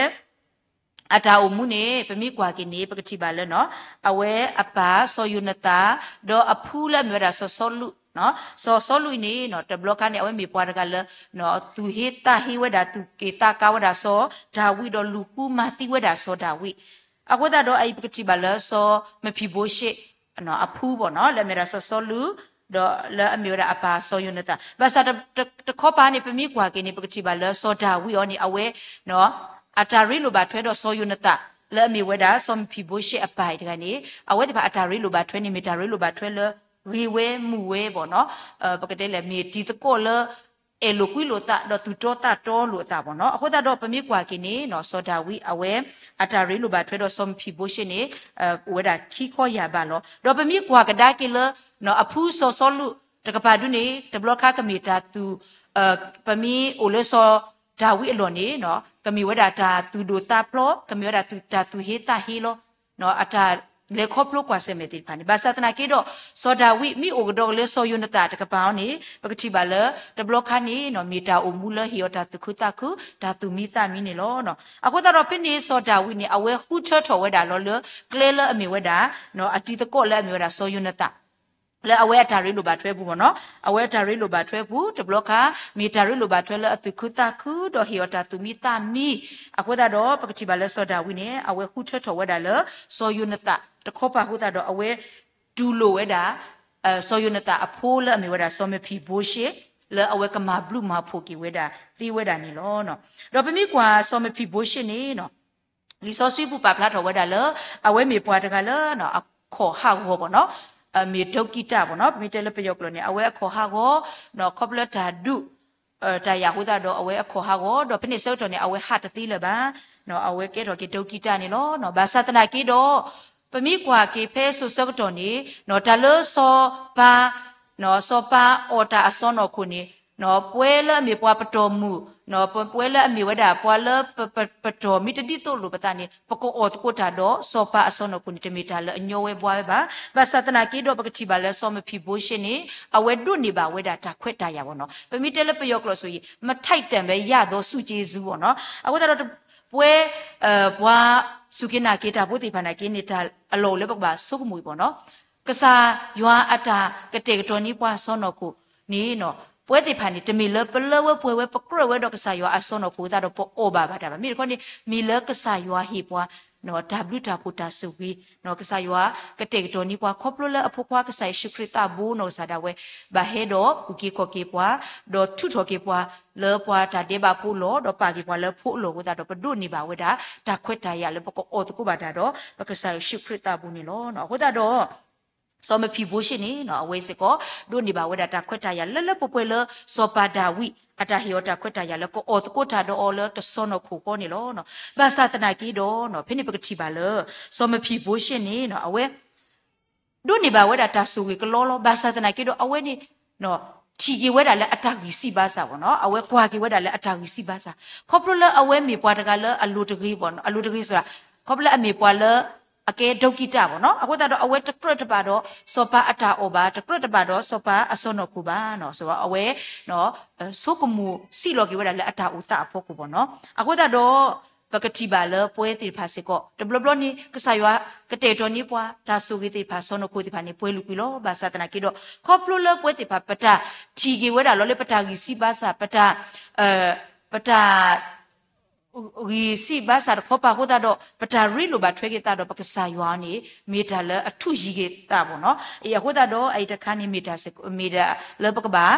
အတၢ်အိၣ်မူန့ၣ် ပမ့ၢ်ကွၢ်က့ၤန့ၣ် ပကထံၣ်ဘၣ်လၢ အဝဲအပၢ်စီၤယိၤနသၣ် ဒီးအဖုလၢအမ့ၢ်ဝဲဒၣ်စီၤစီလူး စီၤစီလူးအံၤန့ၣ် တဘျီခါန့ၣ် အဝဲမ့ၢ်ပှၤတဂၤလၢ သူၣ်ဟ့သးဟ့ဝဲဒၣ် သူၣ်က့ၣ်သးကါဝဲဒၣ်စီၤဒၤဝံး ဒီးလူၤဃုမၤသံဝဲဒၣ်စီၤဒၤဝံး. အဃိသတးဒီးအအံၤပကထံၣ်ဘၣ်လၢစီၤမဖံဘိရှ့ အဖုဘၣ်နီၤ လၢအမ့ၢ်ဝဲဒၣ်စီၤစီလူး ဒီးလၢအမ့ၢ်ဝဲဒၣ်အပၢ်စီၤယိၤနသၣ် ဘၣ်ဆၣ်တခီပၤန့ၣ် ပမ့ၢ်ကွၢ်က့ၤန့ၣ် ပကထံၣ်ဘၣ်လၢစီၤဒၤဝံးအံၤန့ၣ် အဝဲ အတၢ်ရ့လိာ်ဘၣ်ထွဲဒီးစီၤယိၤနသၣ် လၢအမ့ၢ်ဝဲဒၣ်စီၤမဖံဘိရှ့အပၢ်အံၤတဂၤန့ၣ် အဝဲသ့ၣ်တဖၣ်အတၢ်ရ့လိာ်ဘၣ်ထွဲန့ၣ် မ့ၢ်တၢ်ရ့လိာ်ဘၣ်ထွဲလၢ ဂ့ၤဝဲမုာ်ဝဲဘၣ်နီၤ ပကတဲလဲၣ် မ့ၢ်တံၤသကိးလၢ အဲၣ်လိာ်ကွံလိာ်သး ဒီးသူၣ်တီသးတီလိာ်အသးဘၣ်နီၤ. အဃိသတးဒီး ပမ့ၢ်ကွၢ်က့ၤန့ၣ်နီၤ စီၤဒၤဝံး အဝဲအတၢ်ရ့လိာ်ဘၣ်ထွဲဒီးစီၤမဖံဘိရှ့န့ၣ် အိၣ်ဝဲဒၣ်ခံခီယၢ်ဘးလီၤ. ဒီးပမ့ၢ်ကွၢ်ကဒါက့ၤလၢ အဖုစီၤစီလူးတကပၤဒုန့ၣ် တဘျီခါကမ့ၢ်တၢ်သူၣ် ပမ့ၢ်အိၣ်လၢစီၤဒၤဝံးအလီၢ်န့ၣ် ကမ့ၢ်ဝဲဒၣ်တၢ်သူၣ်ဒိၣ်သးဖျိး ကမ့ၢ်ဝဲဒၣ်တၢ်သူၣ်ဟ့သးဟ့လီၤ. အတၢ်လဲၤခီဖျိကွၢ်ဆၢၣ်မဲာ်သ့ၣ်တဖၣ်န့ၣ် ဘၣ်ဆၣ်သနာ်က့ဒီး စီၤဒၤဝံးမ့ၢ်အိၣ်ကဒီးက့ၤလၢစီၤယိၤနသၣ်တကပၤအီၤန့ၣ် ပကထံၣ်ဘၣ်လၢ တဘျီခါန့ၣ် မ့ၢ်တၢ်အိၣ်မူလၢဟ့ၣ်အီၤတၢ်သူၣ်ခုသးခု တၢ်သူၣ်မံသးမံန့ၣ်လီၤ. အဃိသတးဒီးဖဲန့ၣ်စီၤဒၤဝံးန့ၣ် အဝဲဃုထၢထီၣ်ဝဲဒၣ်လီၤလၢ ကျဲလၢအမ့ၢ်ဝဲဒၣ် အတံၤသကိးလၢအမ့ၢ်ဝဲဒၣ်စီၤယိၤနသၣ် လၢအဝဲအတၢ်ရ့လိာ်ဘၣ်ထွဲပူၤဘၣ်နီၤ. အဝဲအတၢ်ရ့လိာ်ဘၣ်ထွဲပူၤ တဘျီခါ မ့ၢ်တၢ်ရ့လိာ်ဘၣ်ထွဲလၢအသူၣ်ခုသးခု ဒီးဟ့ၣ်အီၤတၢ်သူၣ်မံသးမံ. အဃိသတးဒီး ပကထံၣ်ဘၣ်လၢစီၤဒၤဝံးန့ၣ် အဝဲဃုထၢထီၣ်ဝဲဒၣ်လၢ စီၤယိၤနသၣ်တခီပၤအဃိသတးဒီး အဝဲတူၢ်လိာ်ဝဲဒၣ် စီၤယိၤနသၣ်အဖိလၢအမ့ၢ်ဝဲဒၣ်စီၤမဖံဘိရှ့ လၢအဝဲကမၤဘျုးမၤဖှိၣ်က့ၤဝဲဒၣ်သ့ဝဲဒၣ်န့ၣ်လီၤ. ဒီးပမ့ၢ်ကွၢ်စီၤမဖံဘိရှ့န့ၣ် လံာ်စီဆှံပူၤပာ်ဖျါထီၣ်ဝဲဒၣ်လၢ အဝဲမ့ၢ်ပှၤတဂၤလၢ အခီၣ်ဟးဂီၤဘၣ်နီၤ, မ့ၢ်ဒိကံတၢ်ဘၣ်နီၤ, ပမ့ၢ်တဲလၢပယီၤကျိာ်န့ၣ် အဝဲအခီၣ်ဟးဂီၤ ခီဖျိလၢတၢ်ဒုး တၢ်ယၤအဃိသတးဒီး အဝဲအခီၣ်ဟးဂီၤ ဒီးဖဲန့ၣ်ဆၢကတီၢ်န့ၣ် အဝဲဟးတသ့လၢၤဘၣ်, အဝဲကဲထီၣ်က့ၤဒိကံတၢ်န့ၣ်လီၤ. ဘၣ်ဆၣ်သနာ်က့ဒီး ပမ့ၢ်ကွၢ်က့ၤဖဲစိၤဆၢကတီၢ်န့ၣ် တၢ်လၢစီၤပၤ စီၤပၤအီၣ်တၢ်အစီၢ်နီၤခိၣ်န့ၣ် ပဝဲလၢအမ့ၢ်ပှၤပတီၢ်မုၢ် ပဝဲလၢအမ့ၢ်ဝဲဒၣ်ပှၤလၢပတီၢ်မ့ၢ်တဒ်သိးလိာ်ပသးန့ၣ် ပကအီၣ်သကိးတၢ်ဒီးစီၤပၤအစီၢ်နီၤခိၣ်န့ၣ် တမ့ၢ်တၢ်လၢအညီဝဲဘှါဝဲဘၣ်. ဘၣ်ဆၣ်သနာ်က့ဒီး ပကထံၣ်ဘၣ်လၢစီၤမဖံဘိရှ့န့ၣ် အဝဲဒိးန့ၢ်ဘၣ်ဝဲဒၣ်တၢ်ခွဲးတၢ်ယာ်ဘၣ်နီၤ, ပမ့ၢ်တဲလၢပယီၤကျိာ်ဆိၣ်ဂ့ၤ မထိုက်တန်ပဲရသောဆုကျေးဇူးဘၣ်နီၤ. အဃိသတးဒီး ပဝဲ ပှၤစူၢ်က့ၤနာ်က့ၤတၢ်ဖိသ့ၣ်တဖၣ်နာ်က့န့ၣ် တၢ်အလီၢ်အိၣ်လၢပကဘၣ်ဆိကမိၣ်အံၤဘၣ်နီၤ. ကစၢ်ယွၤအတၢ်ကတဲာ်ကတီၤန့ၢ်ပှၤစီၢ်နီၤခိၣ်န့ၣ် ပဝဲသ့ၣ်တဖၣ်န့ၣ် တမ့ၢ်လၢပလၢဝဲပှဲၤဝဲပကြၢးဝဲဒီးကစၢ်ယွၤအစီၢ်နီၤခိၣ်အဃိသတးဒီး ပအီၣ်ဘၣ်ဘၣ်တၢ်ဘၣ်. မ့ၢ်တခီန့ၣ် မ့ၢ်လၢကစၢ်ယွၤဟ့ၣ်ပှၤ တၢ်ဘျုးတၢ်ဖှိၣ်တၢ်ဆိၣ်ဂ့ၤ, ကစၢ်ယွၤကတဲာ်ကတီၤန့ၢ်ပှၤခီဖျိလၢအဖိခွါကစၢ်ယ့ၣ်ၡူးခရံာ်သးဘိနီၢ်ကစၢ်ဒၣ်ဝဲ ဘၣ်ဟဲဒီးအုၣ်က့ၤခီၣ်က့ၤပှၤ ဒီးထုးထီၣ်က့ၤပှၤ လၢပှၤတၢ်ဒဲးဘးဖိအလီၢ် ဒီးပာ်က့ၤပှၤလၢဖိအလီၢ်အဃိသတးဒီး ပဒိးန့ၢ်ဘၣ်ဝဲဒၣ် တၢ်ခွဲးတၢ်ယာ်လၢပကအီၣ်သကိးဘၣ်တၢ်ဒီး ပကစၢ်ယ့ၣ်ၡူးခရံာ်သးဘိန့ၣ်လီၤ. အဃိသတးဒီး စီၤမဖံဘိရှ့န့ၣ် အဝဲစ့ၢ်ကီး ဒိးန့ၢ်ဘၣ်ဝဲဒၣ်တၢ်ခွဲးတၢ်ယာ်လၢလၢပှဲၤပှဲၤလၢ စီၤပၤဒၤဝံး အတၢ်ဟ့ၣ်အီၤတၢ်ခွဲးတၢ်ယာ်လၢကအီၣ်သကိးတၢ်ဒီးအီၤလၢတစီၢ်နီၤခိၣ်ဃီန့ၣ်လီၤ. ဘၣ်ဆၣ်သနာ်က့ဒီး ဖဲန့ၣ်ပကထံၣ်ဘၣ်လၢ စီၤမဖံဘိရှ့န့ၣ် အဝဲ ဒိးန့ၢ်ဘၣ်ဝဲဒၣ်တၢ်ဆိၣ်ဂ့ၤကလီလီၤ. ဘၣ်ဆၣ်သနာ်က့ဒီး အဝဲန့ၣ် ထံၣ်က့ၤဝဲဒၣ်လၢအတၢ်ဂံၢ်စၢ်ဘါစၢ်ဘၣ်နီၤ, အဝဲကွၢ်က့ၤဝဲဒၣ်လၢအတၢ်ဂံၢ်စၢ်ဘါစၢ် ခီဖျိလၢအဝဲမ့ၢ်ပှၤတဂၤလၢအလိၤတဂ့ၤဘၣ်နီၤ, အလိၤတဂ့ၤစ့ၢ် ခီဖျိလၢအမ့ၢ်ပှၤလၢ အကဲဒိကံတၢ်ဘၣ်နီၤ, အဃိသတးဒီးအဝဲတကြၢးတဘၣ်ဒီး စီၤပၤအတၢ်အီၣ်ဘၣ်, တကြၢးတဘၣ်ဒီးစီၤပၤအစီၢ်နီၤခိၣ်ဘၣ်နီၤ, အဝဲ ဆိကမိၣ်စံးလီၤက့ၤဝဲဒၣ်လၢအတၢ်အိၣ်သးအဖီခိၣ်ဘၣ်နီၤ. အဃိသတးဒီး ပကထံၣ်ဘၣ်လၢပှဲၤသ့ၣ်တဖၣ်စ့ၢ်ကီး တဘျီဘျီန့ၣ် ကစၢ်ယွၤကတဲာ်ကတီၤန့ၢ်ပှၤ တၢ်ဆိၣ်ဂ့ၤသ့ၣ်တဖၣ် စီၢ်နီၤခိၣ်သ့ၣ်တဖၣ်န့ၣ် ပှဲၤလုာ်ကွံာ်လီၤ. ဘၣ်ဆၣ်သနာ်က့ဒီး ခီဖျိလၢပှဲၤသ့ၣ်တဖၣ် ပတၢ်ထံၣ်က့ၤဝဲဒၣ်လီၤလၢပတၢ်ဂံၢ်စၢ်ဘါစၢ် ပတၢ် ပတၢ် ဂံၢ်စၢ်ဘါစၢ်တခီပၤအဃိသတးဒီး ပတၢ်ရ့လိာ်ဘၣ်ထွဲက့ၤသးဒီးပကစၢ်ယွၤန့ၣ် မ့ၢ်တၢ်လၢအထူးယံၤက့ၤသးဘၣ်နီၤ. အဃိသတးဒီး အအံၤတခါန့ၣ် မ့ၢ်တၢ်စ့ၢ်ကီး မ့ၢ်ဒၣ်လၢပကဘၣ်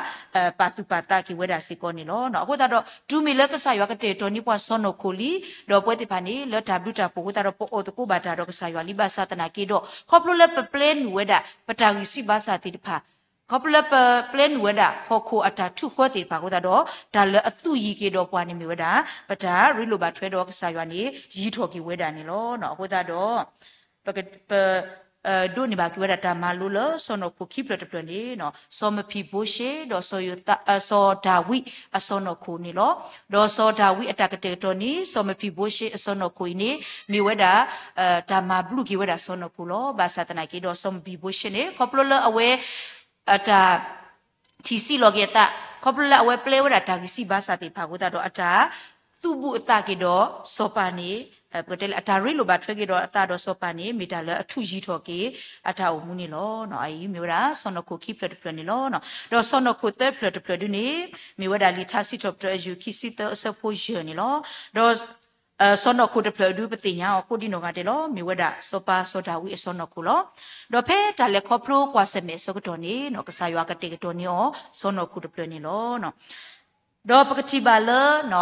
ပာ်သူၣ်ပာ်သးက့ၤဝဲဒၣ်စ့ၢ်ကီးန့ၣ်လီၤ. အဃိသတးဒီး တုၤမ့ၢ်လၢကစၢ်ယွၤကတဲာ်ကတီၤန့ၢ်ပှၤစီၢ်နီၤခိၣ်လံ ဒီးပဝဲသ့ၣ်တဖၣ်န့ၣ် လၢတၢ်ဘျုးတၢ်ဖှိၣ်အဃိသတးဒီး ပအီၣ်သကိးဘၣ်တၢ်ဒီးကစၢ်ယွၤလံ ဘၣ်ဆၣ်သနာ်က့ဒီး ခီဖျိလၢပပျဲနုာ်ဝဲဒၣ် ပတၢ်ဂံၢ်စၢ်ဘါစၢ်သ့ၣ်တဖၣ် ခီဖျိလၢပပျဲနုာ်ဝဲဒၣ် ဟီၣ်ခိၣ်အတၢ်ထုးဃၢသ့ၣ်တဖၣ်အဃိသတးဒီး တၢ်လၢအသူးယံၤက့ၤဒီးပှၤန့ၣ်မ့ၢ်ဝဲဒၣ် ပတၢ်ရ့လိာ်ဘၣ်ထွဲဒီးကစၢ်ယွၤန့ၣ် ယံၤထီၣ်က့ၤဝဲဒၣ်န့ၣ်လီၤ. အဃိသတးဒီး ပ ဒိးန့ၢ်ဘၣ်က့ၤဝဲဒၣ်တၢ်မၤလိလၢစီၢ်နီၤခိၣ်ခံဖျၢၣ်တဖျၢၣ်န့ၣ် စီၤမဖံဘိရှ့ ဒီး စီၤဒၤဝံးအစီၢ်နီၤခိၣ်န့ၣ်လီၤ. ဒီးစီၤဒၤဝံးအတၢ်ကတဲာ်ကတီၤန့ၢ် စီၤမဖံဘိရှ့အစီၢ်နီၤခိၣ်အံၤန့ၣ် မ့ၢ်ဝဲဒၣ် တၢ်မၤဘျုးက့ၤဝဲဒၣ်စီၢ်နီၤခိၣ်လီၤ. ဘၣ်ဆၣ်သနာ်က့ဒီး စီၤမဖံဘိရှ့န့ၣ် ခီဖျိလၢအဝဲ အတၢ် ထံၣ်စံးလီၤက့ၤအသး ခီဖျိလၢအဝဲပျဲဝဲဒၣ်တၢ်ဂံၢ်စၢ်ဘါစၢ်သ့ၣ်တဖၣ်အဃိသတးဒီး အတၢ်သူၣ်ဘူးအသးက့ၤဒီးစီၤပၤန့ၣ် ပကတဲလၢအတၢ်ရ့လိာ်ဘၣ်ထွဲက့ၤဒီးအသးဒီးစီၤပၤန့ၣ် မ့ၢ်တၢ်လၢအထူးယံၤထီၣ်က့ၤအတၢ်အိၣ်မူန့ၣ်လီၤ. အအံၤမ့ၢ်ဝဲဒၣ် စီၢ်နီၤခိၣ်ခံဖျၢၣ်တဖျၢၣ်န့ၣ်လီၤ. ဒီးစီၢ်နီၤခိၣ်သၢဖျၢၣ်တဖျၢၣ်ဒုန့ၣ် မ့ၢ်ဝဲဒၣ်လံာ်ထါစံးထီၣ်ပတြၢၤအယုၢ်ခံဆံသၢအဆၢဖိယဲၢ်န့ၣ်လီၤ. ဒီး စီၢ်နီၤခိၣ်တဖျၢၣ်ဒုပသ့ၣ်ညါအီၤကိးဒံနီၢ်ဂၤဒဲးလီၤ. မ့ၢ်ဝဲဒၣ်စီၤပၤစီၤဒၤဝံးအစီၢ်နီၤခိၣ်လီၤ. ဒီးဖဲတၢ်လဲၤခီဖျိကွၢ်ဆၢၣ်မဲာ်အဆၢကတီၢ်န့ၣ် ကစၢ်ယွၤကတဲာ်ကတီၤန့ၢ်အီၤ စီၢ်နီၤခိၣ်တဖျၢၣ်န့ၣ်လီၤ. ဒီးပကထံၣ်ဘၣ်လၢ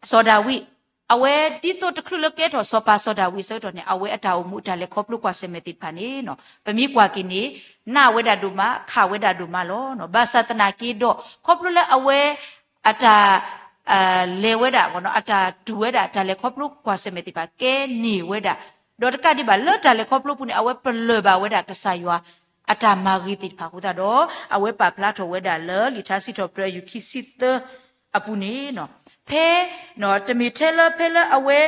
စီၤဒၤဝံး အဝဲဒ်သိးတချုးလၢကဲထီၣ်စီၤပၤစီၤဒၤဝံးအဆၢကတီၢ်န့ၣ် အဝဲအတၢ်အိၣ်မူအတၢ်လဲၤခီဖျိကွၢ်ဆၢၣ်မဲာ်သ့ၣ်တဖၣ်န့ၣ် ပမ့ၢ်ကွၢ်က့ၤန့ၣ် နးဝဲဒၣ်ဒိၣ်မး ခးဝဲဒၣ်ဒိၣ်မးလီၤ. ဘၣ်ဆၣ်သနာ်က့ဒီး ခီဖျိလၢအဝဲ အတၢ် လဲၤဝဲဒၣ် အတၢ်တူၢ်ဝဲဒၣ် တၢ်လဲၤခီဖျိကွၢ်ဆၢၣ်မဲာ်သ့ၣ်တဖၣ်ကဲန့ၢ်ဝဲဒၣ်, ဒီးတကးဒံးဘၣ်လၢတၢ်လဲၤခီဖျိပူၤန့ၣ် အဝဲပလၢၢ်ဘၣ်ဝဲဒၣ်ကစၢ်ယွၤ အတၢ်မၤဂ့ၤသ့ၣ်တဖၣ်အဃိသတးဒီး အဝဲပာ်ဖျါထီၣ်ဝဲဒၣ်လၢလံာ်ထါစံးထီၣ်ပတြၢၤအယူၢ်ခံဆံသၢအပူၤန့ၣ် ဖဲ တမ့ၢ်ထဲလၢဖဲလၢအဝဲ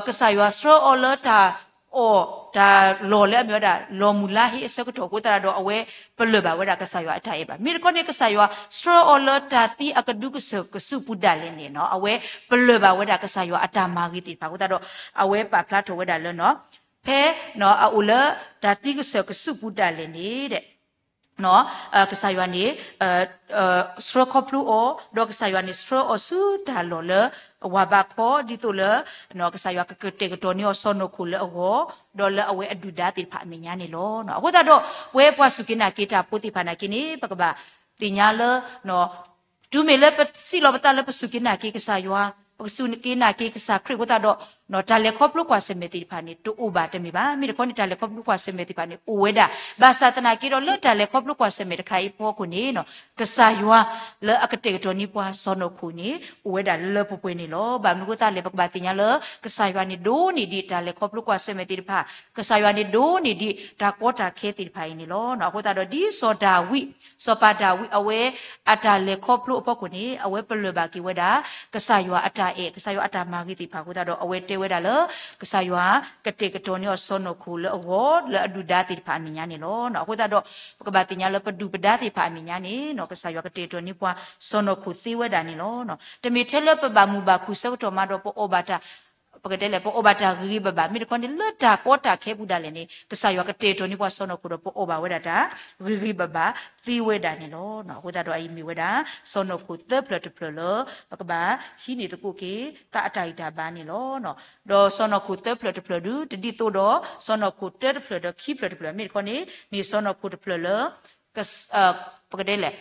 ကစၢ်ယွၤဆှၢအီၤလၢတၢ်အီၣ်တၢ်လီၢ်လၢအမ့ၢ်ဝဲဒၣ် လီၢ်မုၢ်လါဟ့အဆၢကတီၢ်အဃိသတးဒီး အဝဲပလၢၢ်ဘၣ်ဝဲဒၣ်ကစၢ်ယွၤအတၢ်အဲၣ်ဘၣ်. မ့ၢ်တခီန့ၣ် ကစၢ်ယွၤဆှၢအီၤလၢတၢ်သံအကဒုကစၢၢ်ကစုပူၤဒၣ်လဲာ်န့ၣ် အဝဲပလၢၢ်ဘၣ်ဝဲဒၣ်ကစၢ်ယွၤအတၢ်မၤဂ့ၤသ့ၣ်တဖၣ်အဃိသတးဒီး အဝဲပာ်ဖျါထီၣ်ဝဲဒၣ်လၢ ဖဲ အအိၣ်လၢတၢ်သံကစၢၢ်ကစုပူၤဒၣ်လဲာ်န့ၣ် ကစၢ်ယွၤန့ၣ် ဆှၢခီဖျိအီၤ, ဒီးကစၢ်ယွၤန့ၣ် ဆှၢအီၤဆူတၢ်လီၢ်လၢ ဝၤဘးခီ ဒ်သိးလၢ ကစၢ်ယွၤကကတဲာ်ကတီၤန့ၢ်အီၤစီၢ်နီၤခိၣ်လၢအဂီၢ်, ဒီးလၢအဝဲအဒုၣ်ဒါသ့ၣ်တဖၣ်အမဲာ်ညါန့ၣ်လီၤ. အဃိသတးဒီး ပဝဲပှၤစူၢ်က့ၤနာ်က့ၤတၢ်ဖိသ့ၣ်တဖၣ်နာ်က့န့ၣ် ပကဘၣ်သ့ၣ်ညါလၢ တုၤမ့ၢ်လၢပစံးလီၤပသးလၢပစူၢ်က့ၤနာ်က့ၤကစၢ်ယွၤ, ပကစူၢ်က့ၤနာ်က့ၤကစၢ်ခရံာ်အဃိသတးဒီး တၢ်လဲၤခီဖျိကွၢ်ဆၢၣ်မဲာ်သ့ၣ်တဖၣ်န့ၣ် တအိၣ်ဘၣ်တမ့ၢ်ဘၣ်. မ့ၢ်တခီန့ၣ် တၢ်လဲၤခီဖျိကွၢ်ဆၢၣ်မဲာ်သ့ၣ်တဖၣ်န့ၣ် အိၣ်ဝဲဒၣ်. ဘၣ်ဆၣ်သနာ်က့ဒီး လၢတၢ်လဲၤခီဖျိကွၢ်ဆၢၣ်မဲာ်တခါအံၤအဖီခိၣ်န့ၣ် ကစၢ်ယွၤလၢအကတဲာ်ကတီၤန့ၢ်ပှၤစီၢ်နီၤခိၣ်န့ၣ် အိၣ်ဝဲဒၣ်လၢပှဲၤပှဲၤန့ၣ်လီၤ. ဘၣ်မနုၤအဃိသတးလဲၣ် ပကဘၣ်သ့ၣ်ညါလၢ ကစၢ်ယွၤန့ၣ်ဒိးန့ၢ်ဒံးတၢ်လဲၤခီဖျိကွၢ်ဆၢၣ်မဲာ်သ့ၣ်တဖၣ်, ကစၢ်ယွၤန့ၣ်ဒိးန့ၢ်ဒံးတၢ်ကီတၢ်ခဲသ့ၣ်တဖၣ်အံၤန့ၣ်လီၤ. အဃိသတးဒီး ဒ်စီၤဒၤဝံး, စီၤပၤဒၤဝံးအဝဲ အတၢ်လဲၤခီဖျိအဖီခိၣ်န့ၣ် အဝဲပလၢၢ်ဘၣ်က့ၤဝဲဒၣ် ကစၢ်ယွၤအတၢ်အဲၣ် ကစၢ်ယွၤအတၢ်မၤဂ့ၤသ့ၣ်တဖၣ်အဃိသတးဒီး အဝဲတဲဝဲဒၣ်လၢ ကစၢ်ယွၤကတဲာ်ကတီၤန့ၢ်အီၤစီၢ်နီၤခိၣ်လၢအဂီၢ် လၢအဒုၣ်ဒါသ့ၣ်တဖၣ်အမဲာ်ညါန့ၣ်လီၤ. အဃိသတးဒီး ပကဘၣ်သ့ၣ်ညါလၢပဒုၣ်ပဒါသ့ၣ်တဖၣ်အမဲာ်ညါန့ၣ် ကစၢ်ယွၤကတဲာ်ကတီၤန့ၢ်ပှၤစီၢ်နီၤခိၣ်သ့ဝဲဒၣ်န့ၣ်လီၤ. တမ့ၢ်ထဲလၢပဘၣ်မုာ်ဘၣ်ခုၣ်ဆၢကတီၢ်မးဒီး ပအီၣ်ဘၣ်တၢ် ပကတဲလဲၣ် ပအီၣ်ဘၣ်တၢ်ဂ့ၤဂ့ၤဘၣ်ဘၣ် မ့ၢ်တခီန့ၣ် လၢတၢ်ကီတၢ်ခဲပူၤဒၣ်လဲာ်န့ၣ် ကစၢ်ယွၤကတဲာ်ကတီၤန့ၢ်ပှၤစီၢ်နီၤခိၣ်ဒီး ပအီၣ်ဘၣ်ဝဲဒၣ်တၢ်ဂ့ၤဂ့ၤဘၣ်ဘၣ်သ့ဝဲဒၣ်န့ၣ်လီၤ. အဃိသတးဒီးအအံၤမ့ၢ်ဝဲဒၣ် စီၢ်နီၤခိၣ်သၢဖျၢၣ်တဖျၢၣ်လၢ ပကဘၣ်ဟံးန့ၢ်သကိးက့ၤ သးအတၢ်ဂံၢ်တၢ်ဘါန့ၣ်လီၤ. ဒီးစီၢ်နီၤခိၣ်သၢဖျၢၣ်တဖျၢၣ်ဒုး တဒ်သိးဒီး စီၢ်နီၤခိၣ်တၢတဖျၢၣ်ဒီးခံဖျၢၣ်တဖျၢၣ် မ့ၢ်တခီန့ၣ် မ့ၢ်စီၢ်နီၤခိၣ်တဖျၢၣ်လၢ ပကတဲလဲၣ်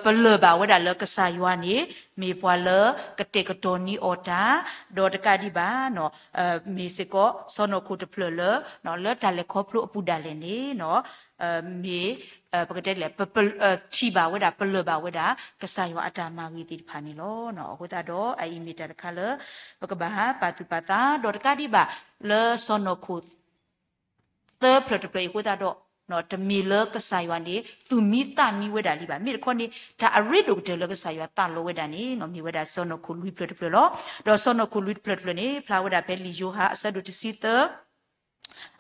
ပလၢၢ်ဘၣ်ဝဲဒၣ်လၢကစၢ်ယွၤန့ၣ် မ့ၢ်ပှၤလၢကတဲာ်ကတီၤန့ၢ်အီၤတၢ်, ဒီးတကးဒံးဘၣ် မ့ၢ်စ့ၢ်ကီး စီၢ်နီၤခိၣ်တဖျၢၣ်လၢ လၢတၢ်လဲၤခီဖျိအပူၤဒၣ်လဲာ်န့ၣ် မ့ၢ် ပကတဲလဲၣ် ပထံၣ်ဘၣ်ဝဲဒၣ် ပလၢၢ်ဘၣ်ဝဲဒၣ် ကစၢ်ယွၤအတၢ်မၤဂ့ၤသ့ၣ်တဖၣ်န့ၣ်လီၤ. အဃိသတးဒီး အအံၤမ့ၢ်တၢ်တခါလၢ ပကဘၣ်ပာ်သူၣ်ပာ်သး ဒီးတကးဒံးဘၣ် လၢစီၢ်နီၤခိၣ် သၢဖျၢၣ်တဖျၢၣ်အံၤအဃိသတးဒီး တမ့ၢ်လၢကစၢ်ယွၤန့ၣ် သူၣ်မံသးမံဝဲဒၣ်လံဘၣ်. မ့ၢ်တခီန့ၣ် တၢ်အရ့ဒိၣ်ကတၢၢ်လၢကစၢ်ယွၤသးလီဝဲဒၣ်န့ၣ် မ့ၢ်ဝဲဒၣ်စီၢ်နီၤခိၣ်လွံၢ်ဖျၢၣ်တဖျၢၣ်လီၤ. ဒီးစီၢ်နီၤခိၣ်လွံၢ်ဖျၢၣ်တဖျၢၣ်န့ၣ် ဖျါဝဲဒၣ်ဖဲလံာ်ယိၤဟၣ်အဆၢဒိၣ်တဆံသၢ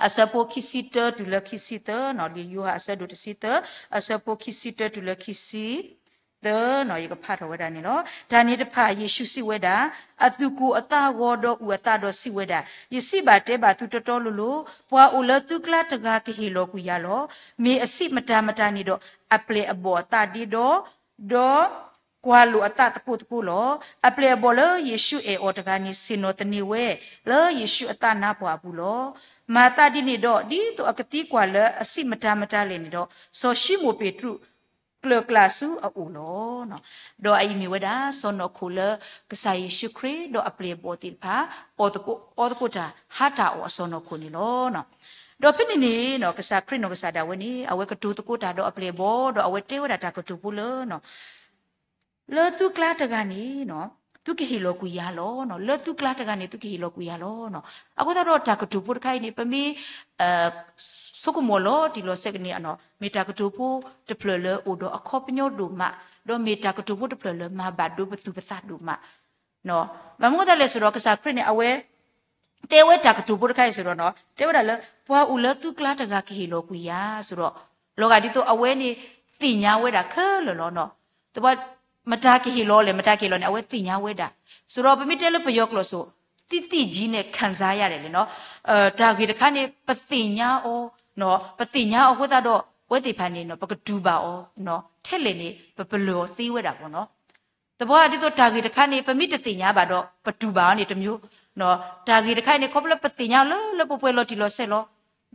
အဆၢဖိခံဆံတၢတုၤလၢခံဆံသၢ, လံာ်ယိၤဟၣ်အဆၢဒိၣ်တဆံသၢ အဆၢဖိခံဆံတၢတုၤလၢခံဆံ သၢ, ယကဖးထီၣ်ဝဲဒၣ်န့ၣ်လီၤ. တၢ်န့ၣ်တဖၣ်ယ့ၣ်ၡူးစံးဝဲဒၣ်, အသူၣ်ကိၢ်အသးဂီၤဒီးအုၣ်အသးဒီးစံးဝဲဒၣ်, ယစံးဘၣ်တဲဘၣ်သုတီတီလိၤလိၤ, ပှၤအိၣ်လၢသုကျါတဂၤကဟ့ၣ်လီၤကွံာ်ယၤလီၤ. မ့ၢ်အဆံးမတၤမတၤန့ၣ်ဒီး အပျဲၢ်အဘီၣ်အသးဒ့ဒီ, ဒီးကွၢ်လိာ်အသးသကိးသကိးလီၤ. အပျဲၢ်အဘီၣ်လၢယ့ၣ်ၡူးအဲၣ်အီၤတဂၤန့ၣ် ဆ့ၣ်နီၤသန့ၤဝဲ လၢယ့ၣ်ၡူးအသးနါပှၢ်အပူၤလီၤ. မၤသးဒ်န့ၣ်ဒီး ဒ်သိးအကသံကွၢ်လၢအဆံးမတၤမတၤလဲၣ်န့ၣ်ဒီး စီၤၡံမိၣ်ပ့းတရူး ကျၢၤကျါဆူအအိၣ်လီၤ. ဒီးအအံၤမ့ၢ်ဝဲဒၣ် စီၢ်နီၤခိၣ်လၢကစၢ်ယ့ၣ်ၡူးခရံာ် ဒီးအပျဲၢ်အဘီၣ်သ့ၣ်တဖၣ် အီၣ်သကိး အီသကိးတၢ် ဟါတၢ်အီၣ်အစီၢ်နီၤခိၣ်န့ၣ်လီၤ. ဒီးဖဲန့ၣ်န့ၣ် ကစၢ်ခရံာ်နီၢ်ကစၢ်ဒၣ်ဝဲန့ၣ် အဝဲကတိၤသကိးတၢ်ဒီးအပျဲၢ်အဘီၣ် ဒီးအဝဲတဲဝဲဒၣ်တၢ်ကတိၤဖိလၢ လၢသုကျါတဂၤန့ၣ် သုကဟ့ၣ်လီၤကွံာ်ယၤလီၤ. လၢသုကျါတဂၤန့ၣ် သုကဟ့ၣ်လီၤကွံာ်ယၤလီၤ. အဃိသတးဒီးတၢ်ကတိၤဖိတခါအံၤန့ၣ် ပမ့ၢ် ဆိကမိၣ်လီၤတံၢ်လီၤဆဲးကန့ၣ် မ့ၢ်တၢ်ကတိၤဖိတဖျၢၣ်လၢအိၣ်ဒီးအခီပညီဒိၣ်မး, ဒီးမ့ၢ်တၢ်ကတိၤဖိတဖျၢၣ်လၢမၤဘၣ်ဒိပသူၣ်ပသးဒိၣ်မး ဘၣ်မနုၤအဃိသတးလဲၣ်ဆိုတော့ ကစၢ်ခရံာ်န့ၣ် အဝဲ တဲဝဲတၢ်ကတိၤဖိတခါအံၤဆိုတော့ တဲဝဲဒၣ်လၢ ပှၤအိၣ်လၢသုကျါတဂၤကဟ့ၣ်လီၤကွံာ်ယၤ ဆိုတော့ လီၤဂာ်ဒ်သိးအဝဲန့ၣ် သ့ၣ်ညါဝဲဒၣ်ခဲလၢာ်လီၤနီၤ. သပှၢ် မတၤကဟ့ၣ်လီၤလဲၣ် မတၤကဟ့ၣ်လီၤန့ၣ် အဝဲသ့ၣ်ညါဝဲဒၣ်. ဆိုတော့ ပမ့ၢ်တဲလၢပယီၤကျိာ်ဆို သိသိကြီးနဲ့ခံစားရတယ် လဲၣ်နီၤ. တၢ်ဂ့ၢ်တခါန့ၣ် ပသ့ၣ်ညါအီၤ ပသ့ၣ်ညါအီၤအဃိသတးဒီး အဝဲသ့ၣ်တဖၣ်န့ၣ် ပကတူၢ်ဘၣ်အီၤ ထဲလဲၣ်န့ၣ် ပပလၢၢ်အီၤသ့ဝဲဒၣ်ပေါ့နော်. သပှၢ်ဒ်သိးတၢ်ဂ့ၢ်တခါန့ၣ် ပမ့ၢ်တသ့ၣ်ညါဘၣ်ဒီး ပတူၢ်ဘၣ်အီၤန့ၣ်တမျိုး, တၢ်ဂ့ၢ်တခါအံၤန့ၣ် ခီဖျိလၢပသ့ၣ်ညါလၢလၢပှဲၤပှဲၤလီၤတံၢ်လီၤဆဲးလီၤ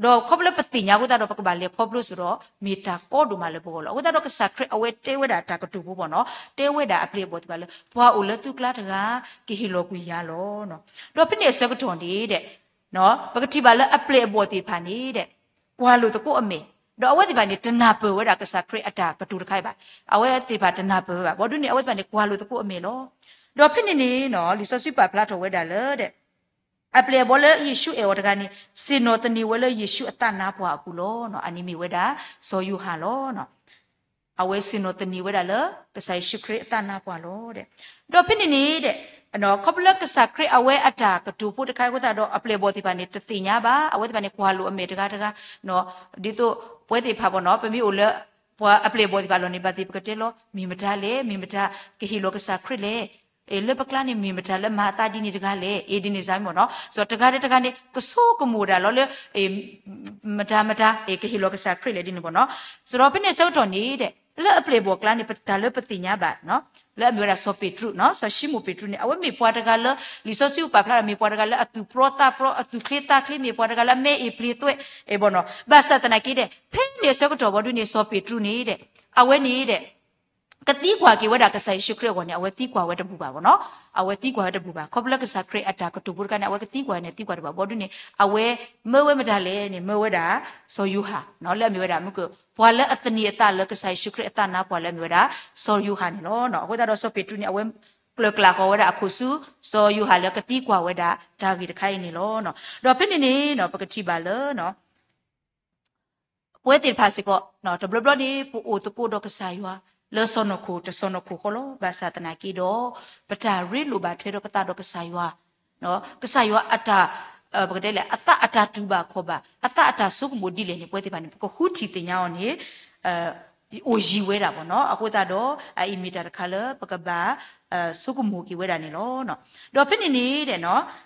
ဒီးခီဖျိလၢပသ့ၣ်ညါအဃိသတးဒီး ပကဘၣ်လဲၤခီဖျိစ့ၢ်ဒီး မ့ၢ်တၢ်ကီဒိၣ်မးလၢပဂီၢ်လီၤ. အဃိသတးဒီး ကစၢ်ခရံာ်အဝဲတဲဝဲဒၣ်တၢ်ကတိၤဖိဘၣ်နီၤ, တဲဝဲဒၣ်အပျဲၢ်အဘီၣ်သ့ၣ်တဖၣ်လၢ ပှၤအိၣ်လၢသုကျါတဂၤ ကဟ့ၣ်လီၤကွံာ်ယၤလီၤ. ဒီးဖဲန့ၣ်အဆၢကတီၢ်န့ၣ်ဒီး ပကထံၣ်ဘၣ်လၢအပျဲၢ်အဘီၣ်သ့ၣ်တဖၣ်န့ၣ်ဒီး ကွၢ်လိာ်သကိးအမဲာ်, ဒီးအဝဲသ့ၣ်တဖၣ်န့ၣ် တနၢ်ပၢၢ်ဝဲဒၣ်ကစၢ်ခရံာ်အတၢ်ကတိၤတခါအံၤဘၣ်. အဝဲသ့ၣ်တဖၣ်တနၢ်ပၢၢ်ဝဲဘၣ်. ဘၣ်ဒုးန့ၣ် အဝဲသ့ၣ်တဖၣ်န့ၣ် ကွၢ်လိာ်သကိးအမဲာ်လီၤ. ဒီးဖဲန့ၣ်န့ၣ် လံာ်စီဆှံပာ်ဖျါထီၣ်ဝဲဒၣ်လၢ အပျဲၢ်အဘီၣ်လၢယ့ၣ်ၡူးအဲၣ်အီၤတဂၤန့ၣ် ဆ့ၣ်နီၤသန့ၤဝဲလၢယ့ၣ်ၡူးအသးနါပှၢ်အပူၤလီၤ. အန့ၣ်မ့ၢ်ဝဲဒၣ် စီၤယိၤဟၣ်လီၤ. အဝဲဆ့ၣ်နီၤသန့ၤဝဲဒၣ်လၢ ကစၢ်ယ့ၣ်ၡူးခရံာ်အသးနါပှၢ်လီၤ. ဒီးဖဲန့ၣ်န့ၣ်ဒီး ခီဖျိလၢကစၢ်ခရံာ်အဝဲအတၢ်ကတိၤဖိတခါအံၤအဃိသတးဒီး အပျဲၢ်အဘီၣ်သ့ၣ်တဖၣ်န့ၣ် တသ့ၣ်ညါဘၣ်. အဝဲသ့ၣ်တဖၣ်န့ၣ် ကွၢ်လိာ်အမဲာ်တဂၤတဂၤ, ဒ်သိးပဝဲသ့ၣ်တဖၣ်ဘၣ်နီၤ, ပမ့ၢ်အိၣ်လၢ ပှၤအပျဲၢ်အဘီၣ်သ့ၣ်တဖၣ်လီၤန့ၣ် ဘၣ်သ့ၣ်ပကတဲလီၤ မ့ၢ်မတၤလဲၣ်, မ့ၢ်မတၤကဟ့ၣ်လီၤကစၢ်ခရံာ်လဲၣ်, လၢပကျါန့ၣ် မ့ၢ်မတၤလၢမၤအသးဒ်န့ၣ်တဂၤလဲၣ်, အ့ ဒ်န့ၣ်စ့ၢ်မ့ၢ်နီၤ. စီၤတဂၤတဂၤန့ၣ် ကဆိကမိၣ်ဒၣ်လီၤလၢ မတၤမတၤ ကဟ့ၣ်လီၤကစၢ်ခရံာ်လဲၣ်ဒ်န့ၣ်ဘၣ်နီၤ. စီၤဒီးဖဲန့ၣ်အဆၢကတီၢ်န့ၣ်ဒီး လၢအပျဲၢ်အဘီၣ်အကျါန့ၣ် ပတၢ်လၢပသ့ၣ်ညါဘၣ် လၢအမ့ၢ်ဝဲဒၣ်စီၤပ့းတရူးနီၤ, စီၤၡံမိၣ်ပ့းတရူးန့ၣ် အဝဲမ့ၢ်ပှၤတဂၤလၢ လံာ်စီဆှံပာ်ဖျါဒီး မ့ၢ်ပှၤတဂၤလၢအသူၣ်ပြီသးပြီ, အသူၣ်ချ့သးချ့, မ့ၢ်ပှၤတဂၤလၢအမဲအ့ၣ်ပျ့ၤသွဲး အ့ၣ်ဘၣ်နီၤ. ဘၣ်ဆၣ်သနာ်က့ဒီး ဖဲန့ၣ်အဆၢကတီၢ်ဘၣ်ဒုးန့ၣ် စီၤပ့းတရူးန့ၣ်ဒီး အဝဲန့ၣ်ဒီး ကသံကွၢ်က့ၤဝဲဒၣ်ကစၢ်ယ့ၣ်ၡူးခရံာ်အဂီၢ်န့ၣ် အဝဲသံကွၢ်ဝဲတဘူၣ်ဘၣ်ဘၣ်နီၤ. အဝဲသံကွၢ်ဝဲတဘူၣ်ဘၣ်. ခီဖျိလၢကစၢ်ခရံာ်အတၢ်ကတိၤဖိတခါန့ၣ် အဝဲကသံကွၢ်န့ၣ် သံကွၢ်တဘူၣ်ဘၣ်. ဘၣ်ဒုးန့ၣ် အဝဲမၢဝဲမတၤလဲၣ်န့ၣ် မၢဝဲဒၣ် စီၤယိၤဟၣ်နီၤ, လၢအမ့ၢ်ဝဲဒၣ် မုၢ်က ပှၤလၢအသန့ၤအသးလၢကစၢ်ယ့ၣ်ၡူးခရံာ်အသးနါပှၢ်လၢအမ့ၢ်ဝဲဒၣ် စီၤယိၤဟၣ်န့ၣ်လီၤ. အဃိသတးဒီးစီၤပ့းတရူးန့ၣ် အဝဲကျၢၤကျၢ်ဃီၤဝဲဒၣ်အခိၣ်ဆူ စီၤယိၤဟၣ်လၢကသံကွၢ်ဝဲဒၣ်တၢ်ဂ့ၢ်တခါအံၤန့ၣ်လီၤ. ဒီးဖဲန့ၣ်န့ၣ် ပကထံၣ်ဘၣ်လၢ ပဝဲသ့ၣ်တဖၣ်စ့ၢ်ကီး တဘျီဘျီန့ၣ် ပအိၣ်သကိးဒီးကစၢ်ယွၤ လၢစီၤနီၢ်ခိၣ်တစီၤနီၢ်ခိၣ်ဃီလီၤ. ဘၣ်ဆၣ်သနာ်က့ဒီး ပတၢ်ရ့လိာ်ဘၣ်ထွဲဒီးပသးဒီးကစၢ်ယွၤ, ကစၢ်ယွၤအတၢ် ပကတဲလဲၣ် အသးအတၢ်တူၢ်ဘၣ်ခီၣ်ဘၣ် အသးအတၢ်ဆိကမိၣ်ဒ်လဲၣ်န့ၣ် ပဝဲသ့ၣ်တဖၣ်န့ၣ် ပကဃုထံၣ်သ့ၣ်ညါအီၤန့ၣ် အိၣ်ယံၤဝဲဒၣ်ဘၣ်နီၤ. အဃိသတးဒီး အအံၤမ့ၢ်တၢ်တခါလၢပကဘၣ် ဆိကမိၣ်က့ၤဝဲဒၣ်န့ၣ်လီၤ. ဒီးဖဲန့ၣ်န့ၣ်ဒီး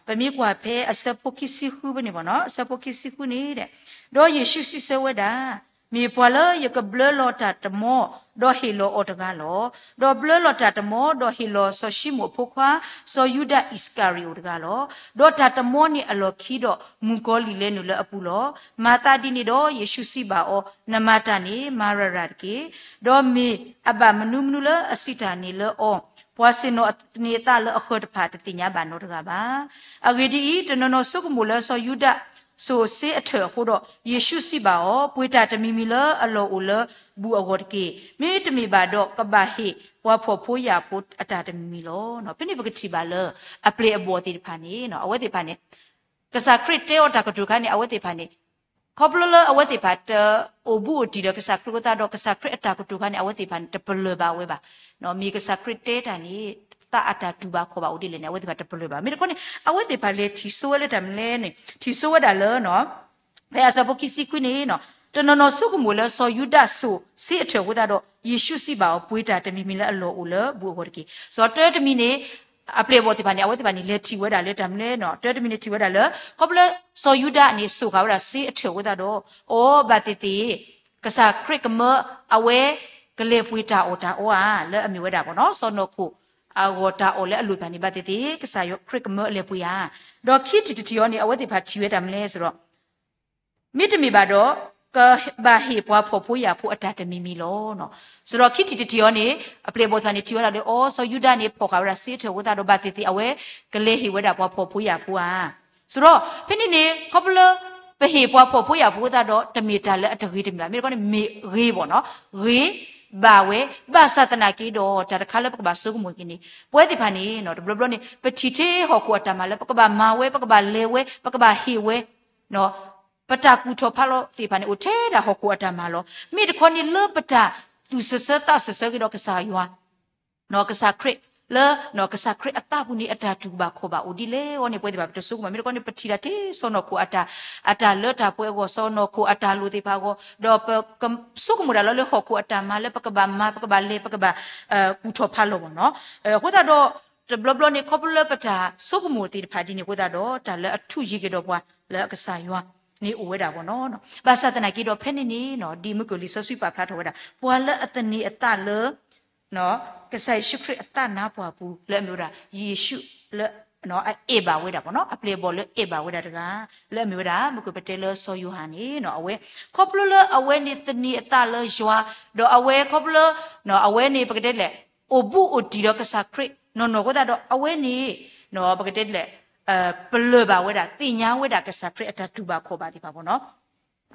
ပမ့ၢ်ကွၢ်ဖဲအဆၢဖိခံဆံဃုဖဲန့ၣ်ဘၣ်နီၤ, အဆၢဖိခံဆံဃုန့ၣ်ဒီး ဒီးယ့ၣ်ၡူးစံးဆၢဝဲဒၣ်, မ့ၢ်ပှၤလၢယကဘျၢလီၤတၢ်တမီ ဒီးဟ့ၣ်လီၤအီၤတဂၤလီၤ. ဒီးဘျၢလီၤတၢ်တမီ ဒီးဟ့ၣ်လီၤစီၤၡံမိၣ်အဖိခွါ စီၤယူဒၤအံၣ်စကၤရံၤအိၣ်တဂၤလီၤ. ဒီးတၢ်တမီန့ၣ်အလီၢ်ခံဒီး မုၣ်ကီၤလံၢ်လဲၤနုာ်လၢအပူၤလီၤ. မၤသးဒ်န့ၣ်ဒီး ယ့ၣ်ၡူးစံးဘၣ်အီၤ, နမၤတၢ်န့ၣ် မၤရၤရၤတက့ၢ်. ဒီးမ့ၢ်အဘၣ်မနုၤမနုၤလၢအစံးတၢ်န့ၣ်လၢအီၤ, ပှၤဆ့ၣ်နီၤသန့ၤအသးလၢအဃၢၤတဖၣ်တသ့ၣ်ညါဘၣ်နီတဂၤဘၣ်. အဂ့ၢ်ဒ်အံၤ, တနီၤနီၤဆိကမိၣ်လၢစီၤယူဒၤစိာ်စ့အထၢၣ်အဃိဒီး, ယ့ၣ်ၡူးစံးဘၣ်အီၤ, ပှ့ၤတၢ်တမံၤမံၤလၢအလီၢ်အိၣ်လၢဘူၣ်အဂီၢ်တက့ၢ်. မ့တမ့ၢ်ဘၣ်ဒီး ကဘၣ်ဟ့ၣ်ပှၤဖှီၣ်ဖိယာ်ဖိအတၢ်တမံၤမံၤလီၤ. ဖဲန့ၣ်ပကထံၣ်ဘၣ်လၢ အပျဲၢ်အဘီၣ်သ့ၣ်တဖၣ်န့ၣ် အဝဲသ့ၣ်တဖၣ်န့ၣ် ကစၢ်ခရံာ်တဲအီၤတၢ်ကတိၤတခါန့ၣ် အဝဲသ့ၣ်တဖၣ်န့ၣ် ခီဖျိလၢအဝဲသ့ၣ်တဖၣ်တအိၣ်ဘူးအိၣ်တံၢ်ဒီးကစၢ်ခရံာ်အဃိသတးဒီး ကစၢ်ခရံာ်အတၢ်ကတိၤတခါန့ၣ် အဝဲသ့ၣ်တဖၣ်န့ၣ် တပလၢၢ်ဘၣ်ဝဲဘၣ်. မ့ၢ်ကစၢ်ခရံာ်တဲတၢ်န့ၣ် သးအတၢ်တူၢ်ဘၣ်ခီၣ်ဘၣ်အိၣ်ဒ်လဲၣ်န့ၣ် အဝဲသ့ၣ်တဖၣ်တပလၢၢ်ဘၣ်. မ့ၢ်တခီန့ၣ် အဝဲသ့ၣ်တဖၣ်လဲၤထံၣ်စိဝဲလၢတၢ်မနုၤလဲၣ်န့ၣ် ထံၣ်စိဝဲဒၣ်လၢ ဖဲအဆၢဖိခံဆံခွံန့ၣ် တနီၤနီၤဆိကမိၣ်လၢစီၤယူဒၤစိာ်စ့အထၢၣ်အဃိသတးဒီး ယ့ၣ်ၡူးစံးဘၣ်အီၤ, ပှ့ၤတၢ်တမံၤမံၤလၢအလီၢ်အိၣ်လၢဘူၣ်အဂီၢ်တက့ၢ်. စီၤတၢတမံၤန့ၣ် အပျဲၢ်အဘီၣ်သ့ၣ်တဖၣ်န့ၣ် အဝဲသ့ၣ်တဖၣ်န့ၣ် လဲၤထံၣ်ဝဲဒၣ်လၢတၢ်မနုၤလဲၣ်န့ၣ် တၢတမံၤန့ၣ်ထံၣ်ဝဲဒၣ်လၢ ခီဖျိလၢစီၤယူဒၤန့ၣ် စိာ်ဃာ်ဝဲဒၣ်စ့အထၢၣ်အဃိသတးဒီး အိ ဘၣ်သ့ၣ်သ့ၣ် ကစၢ်ခရံာ်ကမၢအဝဲ ကလဲၤပှ့ၤတၢ်အီၣ်တၢ်အီဧါ လၢအမ့ၢ်ဝဲဒၣ်ဘၣ်နီၤ စီၤနီၢ်ခိၣ်အဂီၢ်တၢ်အီၣ်လၢအလိၣ်သ့ၣ်တဖၣ်န့ၣ် ဘၣ်သ့ၣ်သ့ၣ် ကစၢ်ခရံာ်ကမၢအလဲၤပှ့ၤဧါ. ဒီးခံထံၣ်တထံၣ်အံၤန့ၣ် အဝဲသ့ၣ်တဖၣ်ထံၣ်ဝဲတၢ်မနုၤလဲၣ်ဆိုတော့ မ့တမ့ၢ်ဘၣ်ဒီး ကဘၣ်ဟ့ၣ်ပှၤဖှီၣ်ဖိယာ်ဖိအတၢ်တမံၤမံၤလီၤ. ဆိုတော့ ခံထံၣ်တထံၣ်အံၤန့ၣ် အပျဲၢ်အဘီၣ်သ့ၣ်တဖၣ်န့ၣ် ထံၣ်ဝဲဒၣ်လၢ အိ စီၤယူဒၤန့ၣ် ဖီၣ်ဃာ်ဝဲဒၣ်စ့အထၢၣ်အဃိသတးဒီး ဘၣ်သ့ၣ်သ့ၣ် အဝဲကလဲၤဟ့ၣ်ဝဲဒၣ်ပှၤဖှီၣ်ဖိယာ်ဖိဧါ. ဆိုတော့ ဖဲန့ၣ်န့ၣ် ခီဖျိလၢ ပဟ့ၣ်ပှၤဖှီၣ်ဖိယာ်ဖိအဃိသတးဒီး တမ့ၢ်တၢ်လၢအတဂ့ၤတမ့ၢ်ဘၣ်. မ့ၢ်တခီန့ၣ် မ့ၢ်ဂ့ၤဘၣ်နီၤ, ဂ့ၤဘၣ်ဝဲ, ဘၣ်ဆၣ်သနာ်က့ဒီး တၢ်တခါလၢပကဘၣ်ဆိကမိၣ်က့ၤန့ၣ် ပဝဲသ့ၣ်တဖၣ်န့ၣ် တဘျီဘျီန့ၣ် ပထံၣ်ထဲဟီၣ်ခိၣ်အတၢ်မၤလၢ ပကဘၣ်မၤဝဲ, ပကဘၣ်လဲၤဝဲ, ပကဘၣ်ဟ့ၣ်ဝဲ ပတၢ်ကူၣ်ထီၣ်ဖးလီၤသ့ၣ်တဖၣ်န့ၣ် အိၣ်ထဲဒၣ်ဟီၣ်ခိၣ်အတၢ်မၤလီၤ. မ့ၢ်တခီန့ၣ် လၢပတၢ်သူၣ်စၢၤဆၢသးစၢၤဆၢက့ၤဒီးကစၢ်ယွၤ ကစၢ်ခရံာ် လၢကစၢ်ခရံာ်အသးပူၤန့ၣ် အတၢ်တူၢ်ဘၣ်ခီၣ်ဘၣ်အိၣ်ဒ်လဲၣ်အံၤန့ၣ် ပဝဲသ့ၣ်တဖၣ်ပတဆိကမိၣ်ဘၣ်. မ့ၢ်တခီန့ၣ် ပထံၣ်တၢ်ထဲစီၤနီၢ်ခိၣ်အတၢ်, အတၢ်လၢတၢ်ပှဲၤအဂီၢ်, စီၤနီၢ်ခိၣ်အတၢ်လိၣ်သ့ၣ်တဖၣ်အဂီၢ်, ဒီးပကဆိကမိၣ်ဒၣ်လၢ လၢဟီၣ်ခိၣ်အတၢ်မၤလၢပကဘၣ်မၤ, ပကဘၣ်လဲၤ, ပကဘၣ် ကူၣ်ထီၣ်ဖးလီၤဘၣ်နီၤ. အဃိသတးဒီး တဘျီဘျီန့ၣ် ခီဖျိလၢပတၢ်ဆိကမိၣ်သ့ၣ်တဖၣ်ဒ်န့ၣ်အဃိသတးဒီး တၢ်လၢအထူးယံၤက့ၤဒီးပှၤလၢအကစၢ်ယွၤန့ၣ်အိၣ်ဝဲဒၣ်ဘၣ်နီၤ. ဘၣ်ဆၣ်သနာ်က့ဒီး ဖဲန့ၣ်န့ၣ် ဒ်မုၢ်ကလံာ်စီဆှံပာ်ဖျါထီၣ်ဝဲဒၣ် ပှၤလၢအသန့ၤအသးလၢ ကစၢ်ယ့ၣ်ၡူးခရံာ်အသးနါပှၢ်ပူၤ လၢအမ့ၢ်ဝဲဒၣ် ယ့ၣ်ၡူးလၢ အအဲၣ်ဘၣ်ဝဲဒၣ်ပေါ့နော်, အပျဲၢ်အဘီၣ်လၢအဲၣ်ဘၣ်ဝဲဒၣ်တဂၤ လၢအမ့ၢ်ဝဲဒၣ် မ့ၢ်ကွၢ်ပတဲလၢစီၤယိၤဟၣ်န့ၣ် အဝဲ ခီဖျိလၢအဝဲန့ၣ်သန့ၤအသးလၢယွၤ, ဒီးအဝဲခီဖျိလၢ အဝဲန့ၣ် ပကတဲလဲၣ် အိၣ်ဘူးအိၣ်တံၢ်ဒီးကစၢ်ခရံာ်နီၢ်နီၢ်အဃိသတးဒီး အဝဲန့ၣ် ပကတဲလဲၣ် ပလၢၢ်ဘၣ်ဝဲဒၣ် သ့ၣ်ညါဝဲဒၣ်ကစၢ်ခရံာ်အတၢ်တူၢ်ဘၣ်ခီၣ်ဘၣ်သ့ၣ်တဖၣ်ပေါ့နော်.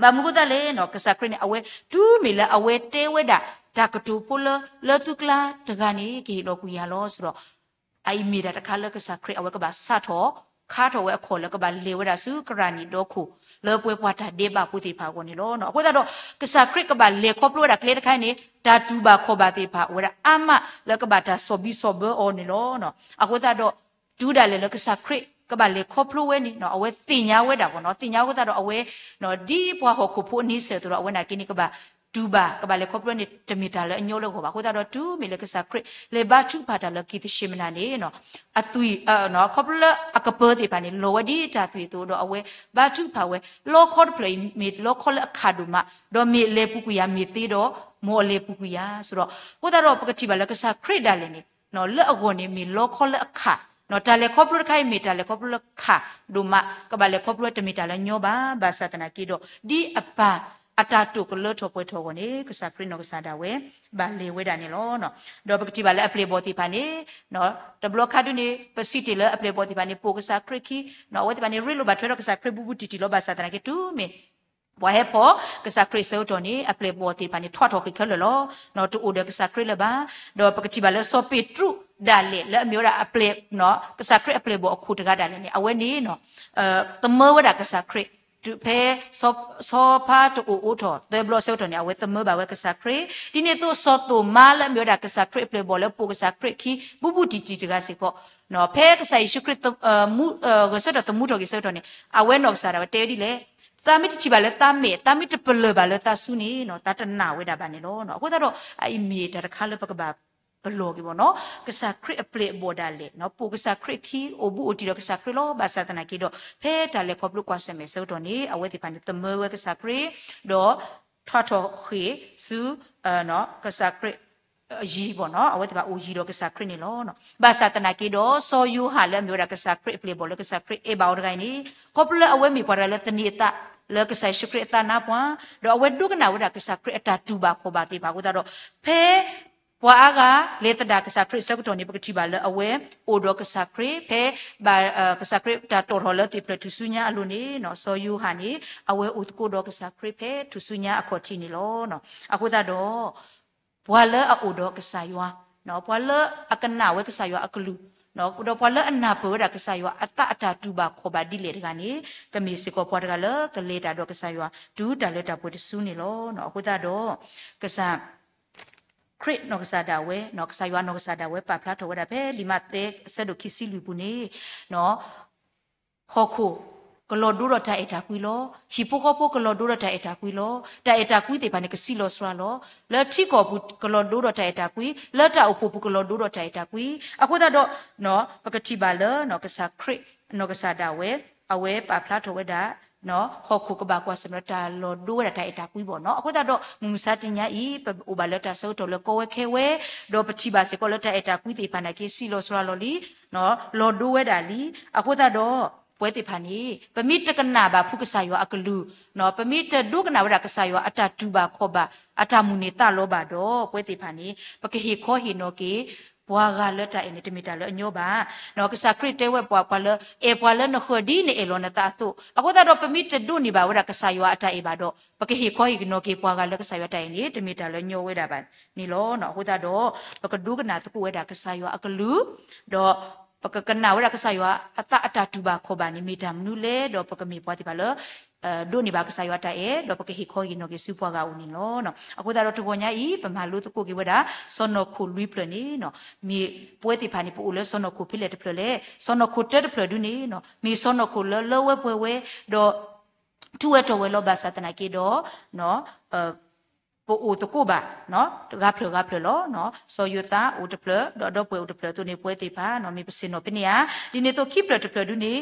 ဘၣ်မနုၤအဃိသတးလဲၣ် ကစၢ်ခရံာ်န့ၣ် အဝဲတုၤမ့ၢ်လၢအဝဲတဲဝဲဒၣ် တၢ်ကတိၤဖိလၢ လၢသုကျါတဂၤန့ၣ် ကဟ့ၣ်လီၤကွံာ်ယၤလီၤ ဆိုတော့ အအံၤမ့ၢ်တၢ်တခါလၢကစၢ်ခရံာ်အဝဲကဘၣ်စးထီၣ် ခါထီၣ်ဝဲအခီၣ်လၢကဘၣ်လဲၤဝဲဒၣ်ဆူကရၣ်နံၣ်ဒီခိၣ် လၢပှဲၤပှၤတၢ်ဒဲးဘးဖိသ့ၣ်တဖၣ်အဂီၢ်န့ၣ်လီၤ. အဃိသတးဒီး ကစၢ်ခရံာ်ကဘၣ်လဲၤခီဖျိဝဲဒၣ်ကျဲတခါအံၤန့ၣ် တၢ်တူၢ်ဘၣ်ခီၣ်ဘၣ်သ့ၣ်တဖၣ်အိၣ်ဝဲဒၣ်အါမးလၢကဘၣ်တၢ်စီၣ်ဘံစီၣ်ဘၢအီၤန့ၣ်လီၤ. အဃိသတးဒီး တုၤဒၣ်လဲာ်လၢကစၢ်ခရံာ်ကဘၣ်လဲၤခီဖျိဝဲန့ၣ် အဝဲသ့ၣ်ညါဝဲဒၣ်ပေါ့နော်, သ့ၣ်ညါအဃိသတးဒီးအဝဲ ဒ်ပှၤဟီၣ်ခိၣ်ဖိအန့ဆၢၣ်အသိးဒီး အဝဲန့ၣ်က့န့ၣ် ကဘၣ်တူၢ်ဘၣ် ကဘၣ်လဲၤခီဖျိန့ၣ် တမ့ၢ်တၢ်လၢအညီလၢအဂီၢ်ဘၣ်. အဃိသတးဒီး တုၤမ့ၢ်လၢကစၢ်ခရံာ်လဲၤဘါထုကဖၣ်တၢ်လၢကံးသၡ့မနၤန့ၣ် အသွံၣ် ခီဖျိလၢအကပၢၤသ့ၣ်တဖၣ်န့ၣ် လီၤဝဲဒ်တၢ်သွံၣ်အသိးဒီး အဝဲဘါထုကဖၣ်ဝဲ လီခီတဖျၢၣ်အံၤ မ့ၢ်လီခီလၢအခးဒိၣ်မး ဒီးမ့ၢ်လဲၤပူၤကွံာ်ယၤမ့ၢ်သ့ဒီး မ်အလဲၤပူၤကွံာ်ယၤဆိုဒီး အဃိသတးဒီး ပကထံၣ်ဘၣ်လၢကစၢ်ခရံာ်ဒၣ်လဲာ်န့ၣ် လၢအဂီၢ်န့ၣ် မ့ၢ်လီခီလၢအခး, တၢ်လဲၤခီဖျိတခါအံၤ မ့ၢ်တၢ်လဲၤခီဖျိလၢခးဒိၣ်မး ကဘၣ်လဲၤခီဖျိတမ့ၢ်တၢ်လၢအညီဘၣ်. ဘၣ်ဆၣ်သနာ်က့ဒီး ဒ်အပၢ်အတၢ်တိာ်ကလၢထီၣ်ပှဲၤထီၣ်အဂီၢ်န့ၣ် ကစၢ်ခရံာ်နီၢ်ကစၢ်ဒၣ်ဝဲ ဘၣ်လဲၤဝဲဒၣ်န့ၣ်လီၤ. ဒီးပကထံၣ်ဘၣ်လၢအပျဲၢ်အဘီၣ်သ့ၣ်တဖၣ်န့ၣ် တဘျီခါဒုန့ၣ် ပစံးတ့ၢ်လၢအပျဲၢ်အဘီၣ်သ့ၣ်တဖၣ်န့ၣ် ပိာ်ကစၢ်ခရံာ်ခံ, အဝဲသ့ၣ်တဖၣ်န့ၣ် ရ့လိာ်ဘၣ်ထွဲဒီးကစၢ်ခရံာ်ဘူးဘူးတံၢ်တံၢ်လီၤ. ဘၣ်ဆၣ်သနာ်က့ တုၤမ့ၢ် ပှၤဟဲဖီၣ်ကစၢ်ခရံာ်အဆၢကတီၢ်န့ၣ် အပျဲၢ်အဘီၣ်သ့ၣ်တဖၣ်န့ၣ် ထီၣ်ထီၣ်ဃ့ၢ်ခဲလၢာ်လီၤ. တအိၣ်ဒီးကစၢ်ခရံာ်လၢၤဘၣ်. ဒီးပကထံၣ်ဘၣ်လၢစီၤပ့းတရူးဒၣ်လဲာ် လၢအမ့ၢ်ဝဲဒၣ်အပျဲၢ် ကစၢ်ခရံာ်အပျဲၢ်အဘီၣ်အခိၣ်တဂၤဒၣ်လဲာ်န့ၣ် အဝဲန့ၣ် သမၢဝဲဒၣ်ကစၢ်ခရံာ် ဖဲ ဆီဖါတအိၣ်အိးထီၣ်သၢဘျီအဆၢကတီၢ်န့ၣ် အဝဲသမၢဘၣ်ဝဲကစၢ်ခရံာ်. ဒ်န့ၣ်အသိး စီၤသိၣ်မါလၢအမ့ၢ်ဝဲဒၣ်ကစၢ်ခရံာ်အပျဲၢ်အဘီၣ်လၢပိာ်ကစၢ်ခရံာ်ခံ ဘူးဘူးတံၢ်တံၢ်တဂၤစ့ၢ်ကီး ဖဲကစၢ်ယ့ၣ်ၡူးခရံာ် ဂဲၤဆၢထၢၣ်သမူထီၣ်က့ၤအဆၢကတီၢ်န့ၣ် အဝဲနီၢ်ကစၢ်ဒၣ်ဝဲတဲဝဲဒ်လဲၣ်, သးမ့ၢ်တထံၣ်ဘၣ်လၢသးမဲာ်, သးမ့ၢ်တပလၢၢ်ဘၣ်လၢသးစုန့ၣ် သးတနာ်ဝဲဒၣ်ဘၣ်န့ၣ်လီၤ. အဃိသတးဒီး အအံၤမ့ၢ်တၢ်တခါလၢပကဘၣ်ပလီၢ်က့ၤဘၣ်နီၤ, ကစၢ်ခရံာ်အပျဲၢ်အဘီၣ်ဒၣ်လဲာ် ပိာ်ကစၢ်ခရံာ်ခံ အိၣ်ဘူးအိၣ်တံၢ်ဒီးကစၢ်ခရံာ်လီၤ. ဘၣ်ဆၣ်သနာ်က့ဒီး ဖဲတၢ်လဲၤခီဖျိကွၢ်ဆၢၣ်မဲာ်အဆၢကတီၢ်န့ၣ် အဝဲသ့ၣ်တဖၣ်န့ၣ် သမၢဝဲကစၢ်ခရံာ် ဒီး ထီၣ်ထီၣ်ဃ့ၢ်ဆူ ကစၢ်ခရံာ် ယံၤဘၣ်နီၤ, အဝဲသ့ၣ်တဖၣ်အိၣ်ယံၤဒီးကစၢ်ခရံာ်န့ၣ်လီၤ. ဘၣ်ဆၣ်သနာ်က့ဒီး စီၤယိၤဟၣ်လၢအမ့ၢ်ဝဲဒၣ်ကစၢ်ခရံာ်အပျဲၢ်အဘီၣ်လၢကစၢ်ခရံာ်အဲၣ်ဘၣ်အီၤတဂၤအံၤန့ၣ် ခီဖျိလၢအဝဲမ့ၢ်ပှၤတဂၤလၢသန့ၤအသး လၢကစၢ်ယ့ၣ်ၡူးခရံာ်အသးနါပှၢ်, ဒီးအဝဲဒိကနၣ်ဝဲဒၣ်ကစၢ်ခရံာ်အတၢ်တူၢ်ဘၣ်ခီၣ်ဘၣ်သ့ၣ်တဖၣ်အဃိသတးဒီး ဖဲ ပှၤအါဂၤလဲၤသဒၣ်ကစၢ်ခရံာ်အဆၢကတီၢ်န့ၣ် ပကထံၣ်ဘၣ်လၢအဝဲအိၣ်ဒီးကစၢ်ခရံာ် ဖဲ ကစၢ်ခရံာ်တၢ်တီၣ်ထီၣ်လၢသ့ၣ်ဖျၢၣ်ထူၣ်စုညါအလိၤန့ၣ် စီၤယိၤဟၣ်န့ၣ် အဝဲအိၣ်သကိးဒီးကစၢ်ခရံာ်ဖဲထူၣ်စုညါအခီၣ်ထံးန့ၣ်လီၤ. အဃိသတးဒီး ပှၤလၢအအိၣ်ဒီးကစၢ်ယွၤ, ပှၤလၢအကနၣ်ဝဲကစၢ်ယွၤအကလုၢ်, ဒီးပှၤလၢအနၢ်ပၢၢ်ဝဲဒၣ်ကစၢ်ယွၤအသးအတၢ်တူၢ်ဘၣ်ခီၣ်ဘၣ်ဒ်လဲၣ်တဂၤန့ၣ် ကမ့ၢ်စ့ၢ်ကီးပှၤတဂၤလၢကလဲၤတၢ်ဒီးကစၢ်ယွၤ တုၤတၢ်လၢတၢ်ပှဲၤတစုန့ၣ်လီၤ. အဃိသတးဒီး ကစၢ် ခရံာ်နီၢ်ကစၢ်ဒၣ်ဝဲ, ကစၢ်ယွၤနီၢ်ကစၢ်ဒၣ်ဝဲ ပာ်ဖျါထီၣ်ဝဲဒၣ်ဖဲလံာ်မးသဲအဆၢဒိၣ်ခံဆံလွံၢ်ပူၤန့ၣ် ဟီၣ်ခိၣ်ကလီၤဒိဒီးတၢ်အဲၣ်တၢ်ကွံလီၤ. ဟံၣ်ဖိဃီဖိကလီၤဒိဒီးတၢ်အဲၣ်တၢ်ကွံလီၤ. တၢ်အဲၣ်တၢ်ကွံသ့ၣ်တဖၣ်န့ၣ် ကဆံးလီၤစှၤလီၤ. လၢထံကီၢ်ပူၤကလီၤဒိဒီးတၢ်အဲၣ်တၢ်ကွံ, လၢတၢ်အိၣ်ဖှိၣ်ပူၤကလီၤဒိဒီးတၢ်အဲၣ်တၢ်ကွံ. အဃိသတးဒီး ပကထံၣ်ဘၣ်လၢ ကစၢ်ခရံာ်နီၢ်ကစၢ်ဒၣ်ဝဲ အဝဲပာ်ဖျါထီၣ်ဝဲဒၣ် ဟီၣ်ခိၣ်ကဘၣ်ကွၢ်ဆၢၣ်မဲာ်ဒီးတၢ်လီၤဒိဝဲဒၣ်တၢ်အဲၣ်တၢ်ကွံဘၣ်နီၤ. အဃိသတးဒီး မုၢ်မဆါတနံၤညါအံၤ ပအိၣ်ဘၣ်လၢတၢ်ဆၢကတီၢ်လၢကီဝဲခဲဝဲ, ဒီးပထံၣ်ဘၣ်စ့ၢ်ကီးလၢတၢ်အဲၣ်တၢ်ကွံသ့ၣ်တဖၣ်န့ၣ်က့ ဆံးလီၤစှၤလီၤလံ, လီၤဒိဝဲဒၣ်လံ. အဃိသတးဒီး ပဝဲသ့ၣ်တဖၣ်န့ၣ် ပမ့ၢ်တကနၣ်ဘၣ်ဖုကစၢ်ယွၤအကလုၢ်, ပမ့ၢ်တဒိကနၣ်ဝဲဒၣ်ကစၢ်ယွၤအတၢ်တူၢ်ဘၣ်ခီၣ်ဘၣ် အတၢ်မုၢ်န့ၢ်သးလီဘၣ်ဒီး ပဝဲသ့ၣ်တဖၣ်န့ၣ် ပကဟ့ၣ်ခီဟ့ၣ်နီၤက့ၤ ပှၤဂၤလၢတၢ်အဲၣ်န့ၣ် တမ့ၢ်တၢ်လၢအညီဘၣ်. ကစၢ်ခရံာ်တဲဝဲပှၤ ပှၤလၢ အဲၣ်ပှၤလၢနဃၢၤဒ်နအဲၣ်လီၤနသးအသိး. အဃိသတးဒီး ပမ့ၢ်တဒိးန့ၢ်ဘၣ်ဝဲဒၣ်ကစၢ်ယွၤအတၢ်အဲၣ်ဘၣ်ဒီး ပကဟ့ၣ်ခီဟ့ၣ်နီၤက့ၤပှၤဂၤလၢကစၢ်ယွၤတၢ်အဲၣ်န့ၣ် တမ့ၢ်တၢ်လၢညီဝဲဒၣ်ဘၣ်န့ၣ်လီၤ. အဃိသတးဒီး ပကဒိကနၣ်သကိးဝဲဒၣ်ကစၢ်ယွၤအကလုၢ်, ဒီး ပကကနၣ်ဝဲဒၣ်ကစၢ်ယွၤအသးအတၢ်တူၢ်ဘၣ်ခီၣ်ဘၣ်န့ၣ် မ့ၢ်တၢ်မနုၤလဲၣ်, ဒီးပကမ့ၢ်ပှၤသ့ၣ်တဖၣ်လၢ ဒိးန့ၢ်ဘၣ်ကစၢ်ယွၤတၢ်အဲၣ်, ဒီးပကဟ့ၣ်ခီဟ့ၣ်နီၤက့ၤဆူပှၤဂၤအအိၣ်န့ၣ်လီၤ. အဃိသတးဒီးတဂီၤညါအံၤ ပမၤလိသကိးက့ၤဝဲဒၣ် စီၢ်နီၤခိၣ်လွံၢ်ဖျၢၣ်န့ၣ် မ့ၢ်ပဝဲသ့ၣ်တဖၣ်န့ၣ် ပအိၣ်လၢစီၢ်နီၤခိၣ်ဖဲလဲၣ်တဖျၢၣ်လဲၣ်, စီၢ်နီၤခိၣ်တၢတဖျၢၣ်ဒုန့ၣ် မ့ၢ်စီၢ်နီၤခိၣ်လၢလၢဝဲပှဲၤဝဲ, ဒီး ထူးဝဲတီၤဝဲလီၤ. ဘၣ်ဆၣ်သနာ်က့ဒီး ပအိၣ်သကိးဘၣ် ဂၤဖျၢၣ်ဂၤဖျၢၣ်လီၤ. စီၤယိၤသးအိၣ်တဖျၢၣ် ဒီးဒီပုၢ်ဝဲၢ်အိၣ်တဖျၢၣ်အသိးန့ၣ် ပဝဲသ့ၣ်တဖၣ် မ့ၢ်ပဆ့ၣ်နီၤဖဲန့ၣ်ဧါ. ဒ်န့ၣ်အသိးခံဖျၢၣ်တဖျၢၣ်ဒုန့ၣ်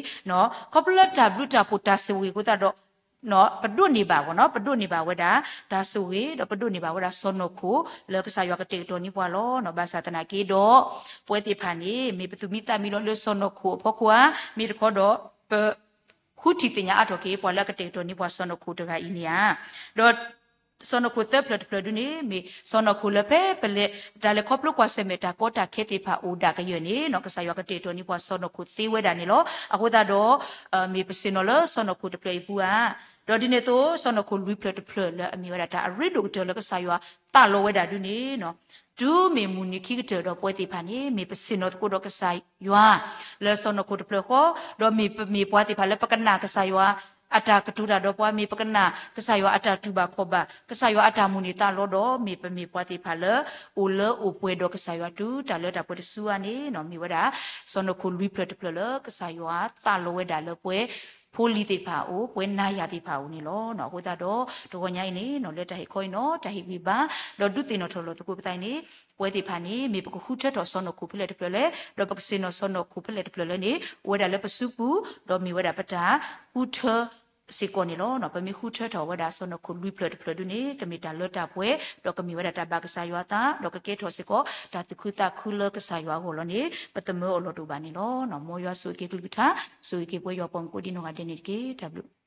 ခီဖျိလၢတၢ်ဘျုးတၢ်ဖှိၣ်တၢ်ဆိၣ်ဂ့ၤအဃိသတးဒီး ပဒိးန့ၢ်ဘၣ်, ပဒိးန့ၢ်ဘၣ်ဝဲဒၣ် တၢ်ဆိၣ်ဂ့ၤ ဒီးပဒိးန့ၢ်ဘၣ်ဝဲဒၣ်စီၢ်နီၤခိၣ် လၢကစၢ်ယွၤကတဲာ်ကတီၤန့ၢ်ပှၤလီၤ. ဘၣ်ဆၣ်သနာ်က့ဒီး ပဝဲသ့ၣ်တဖၣ်န့ၣ် မ့ၢ်ပသူၣ်မံသးမံလီၤလၢစီၢ်နီၤခိၣ်အဖီခိၣ်ဧါ, မ့ၢ်တခီဒီး ပ ဃုထံၣ်သ့ၣ်ညါအါထီၣ်က့ၤ ပှၤလၢအကတဲာ်ကတီၤန့ၢ်ပှၤစီၢ်နီၤခိၣ်တဂၤအံၤန့ၣ်ဧါ. ဒီးစီၢ်နီၤခိၣ်သၢဖျၢၣ်တဖျၢၣ်ဒုန့ၣ် မ့ၢ်စီၢ်နီၤခိၣ်လၢဖဲပလဲၤ တၢ်လဲၤခီဖျိကွၢ်ဆၢၣ်မဲာ်တၢ်ကီတၢ်ခဲသ့ၣ်တဖၣ်အိၣ်ဒၣ်ကယၢၢ်န့ၣ် ကစၢ်ယွၤကတဲာ်ကတီၤန့ၢ်ပှၤစီၢ်နီၤခိၣ်သ့ဝဲဒၣ်န့ၣ်လီၤ. အဃိသတးဒီး မ့ၢ်ပဆ့ၣ်နီၤလၢစီၢ်နီၤခိၣ်တဖျၢၣ်အံၤအပူၤဧါ. ဒီးဒ်န့ၣ်အသိး စီၢ်နီၤခိၣ်လွံၢ်ဖျၢၣ်တဖျၢၣ်လၢအမ့ၢ်ဝဲဒၣ်တၢ်အရ့ဒိၣ်ကတၢၢ်လၢကစၢ်ယွၤသးလီဝဲဒၣ်ဒုန့ၣ် တုၤမ့ၢ်မုၢ်နံၤခံကတၢၢ်ဒီးပဝဲသ့ၣ်တဖၣ်န့ၣ် မ့ၢ်ပဆ့ၣ်နီၤသကိးဒီးကစၢ်ယွၤ လၢစီၢ်နီၤခိၣ်တဖျၢၣ်ဃီ, ဒီးမ့ၢ်ပမ့ၢ်ပှၤသ့ၣ်တဖၣ်လၢပကနၣ်ကစၢ်ယွၤအတၢ်ကတိၤတၢ်ဒီးပှၤ, မ့ၢ်ပကနၣ်ကစၢ်ယွၤအတၢ်တူၢ်ဘၣ်ခီၣ်ဘၣ်, ကစၢ်ယွၤအတၢ်မိၣ်န့ၢ်သးလီဒီး မ့ၢ်ပမ့ၢ်ပှၤသ့ၣ်တဖၣ်လၢ အိၣ်လၢအိၣ်ပှဲၤဒီးကစၢ်ယွၤတုၤတၢ်လၢတၢ်ပှဲၤတစုဧါန့ၣ် မ့ၢ်ဝဲဒၣ် စီၢ်နီၤခိၣ်လွံၢ်ဖျၢၣ်တဖျၢၣ်လၢကစၢ်ယွၤသးလီဝဲဒၣ်လၢပှဲၤဖိလံၤသ့ၣ်တဖၣ်အအိၣ်, ပှဲၤနၤယၤသ့ၣ်တဖၣ်အအိၣ်န့ၣ်လီၤ. အဃိသတးဒီး တဂီၤညါအံၤန့ၣ် လၢတၢ်ဟ့ၣ်ခီအံၤနီၤ တၢ်ဟ့ၣ်ဂံၢ်ဘါ ဒီးဒုးသ့ၣ်နီၣ်ထီၣ်လီၤသကိးပသးအံၤန့ၣ် ပဝဲသ့ၣ်တဖၣ်န့ၣ် မ့ၢ်ပကဃုထၢထီၣ်စီၢ်နီၤခိၣ်ဖဲလဲၣ်တဖျၢၣ်လဲၣ်, ဒီးပကဆ့ၣ်နီၤစီၢ်နီၤခိၣ်ဖဲလဲၣ်တဖျၢၣ်လဲၣ်န့ၣ် အိၣ်ဝဲဒၣ်လၢပစုပူၤ, ဒီးမ့ၢ်ဝဲဒၣ်ပတၢ်ဃုထၢစ့ၢ်ကီးန့ၣ်လီၤ. ပမ့ၢ်ဃုထၢထီၣ်ဝဲဒၣ်စီၢ်နီၤခိၣ်လွံၢ်ဖျၢၣ်တဖျၢၣ်ဒုန့ၣ် ကမ့ၢ်တၢ်လၢတၢ်ပှဲၤ, ဒီးကမ့ၢ်ဝဲဒၣ်တၢ်ဘၣ်ကစၢ်ယွၤသး, ဒီးကကဲထီၣ်စ့ၢ်ကီး တၢ်သူၣ်ခုသးခုလၢကစၢ်ယွၤအဂီၢ်လီၤန့ၣ် ပသမၢအီၤလီၤတအိၣ်ဘၣ်န့ၣ်လီၤ. မ်ယွၤဆိၣ်ဂ့ၤက့ၤကလုၢ်ကထါ, ဆိၣ်ဂ့ၤက့ၤပဝဲယွၤပှၤမူကိးဒံနီၢ်ဂၤဒဲးန့ၣ်တက့ၢ်. တၢ်ဘျုး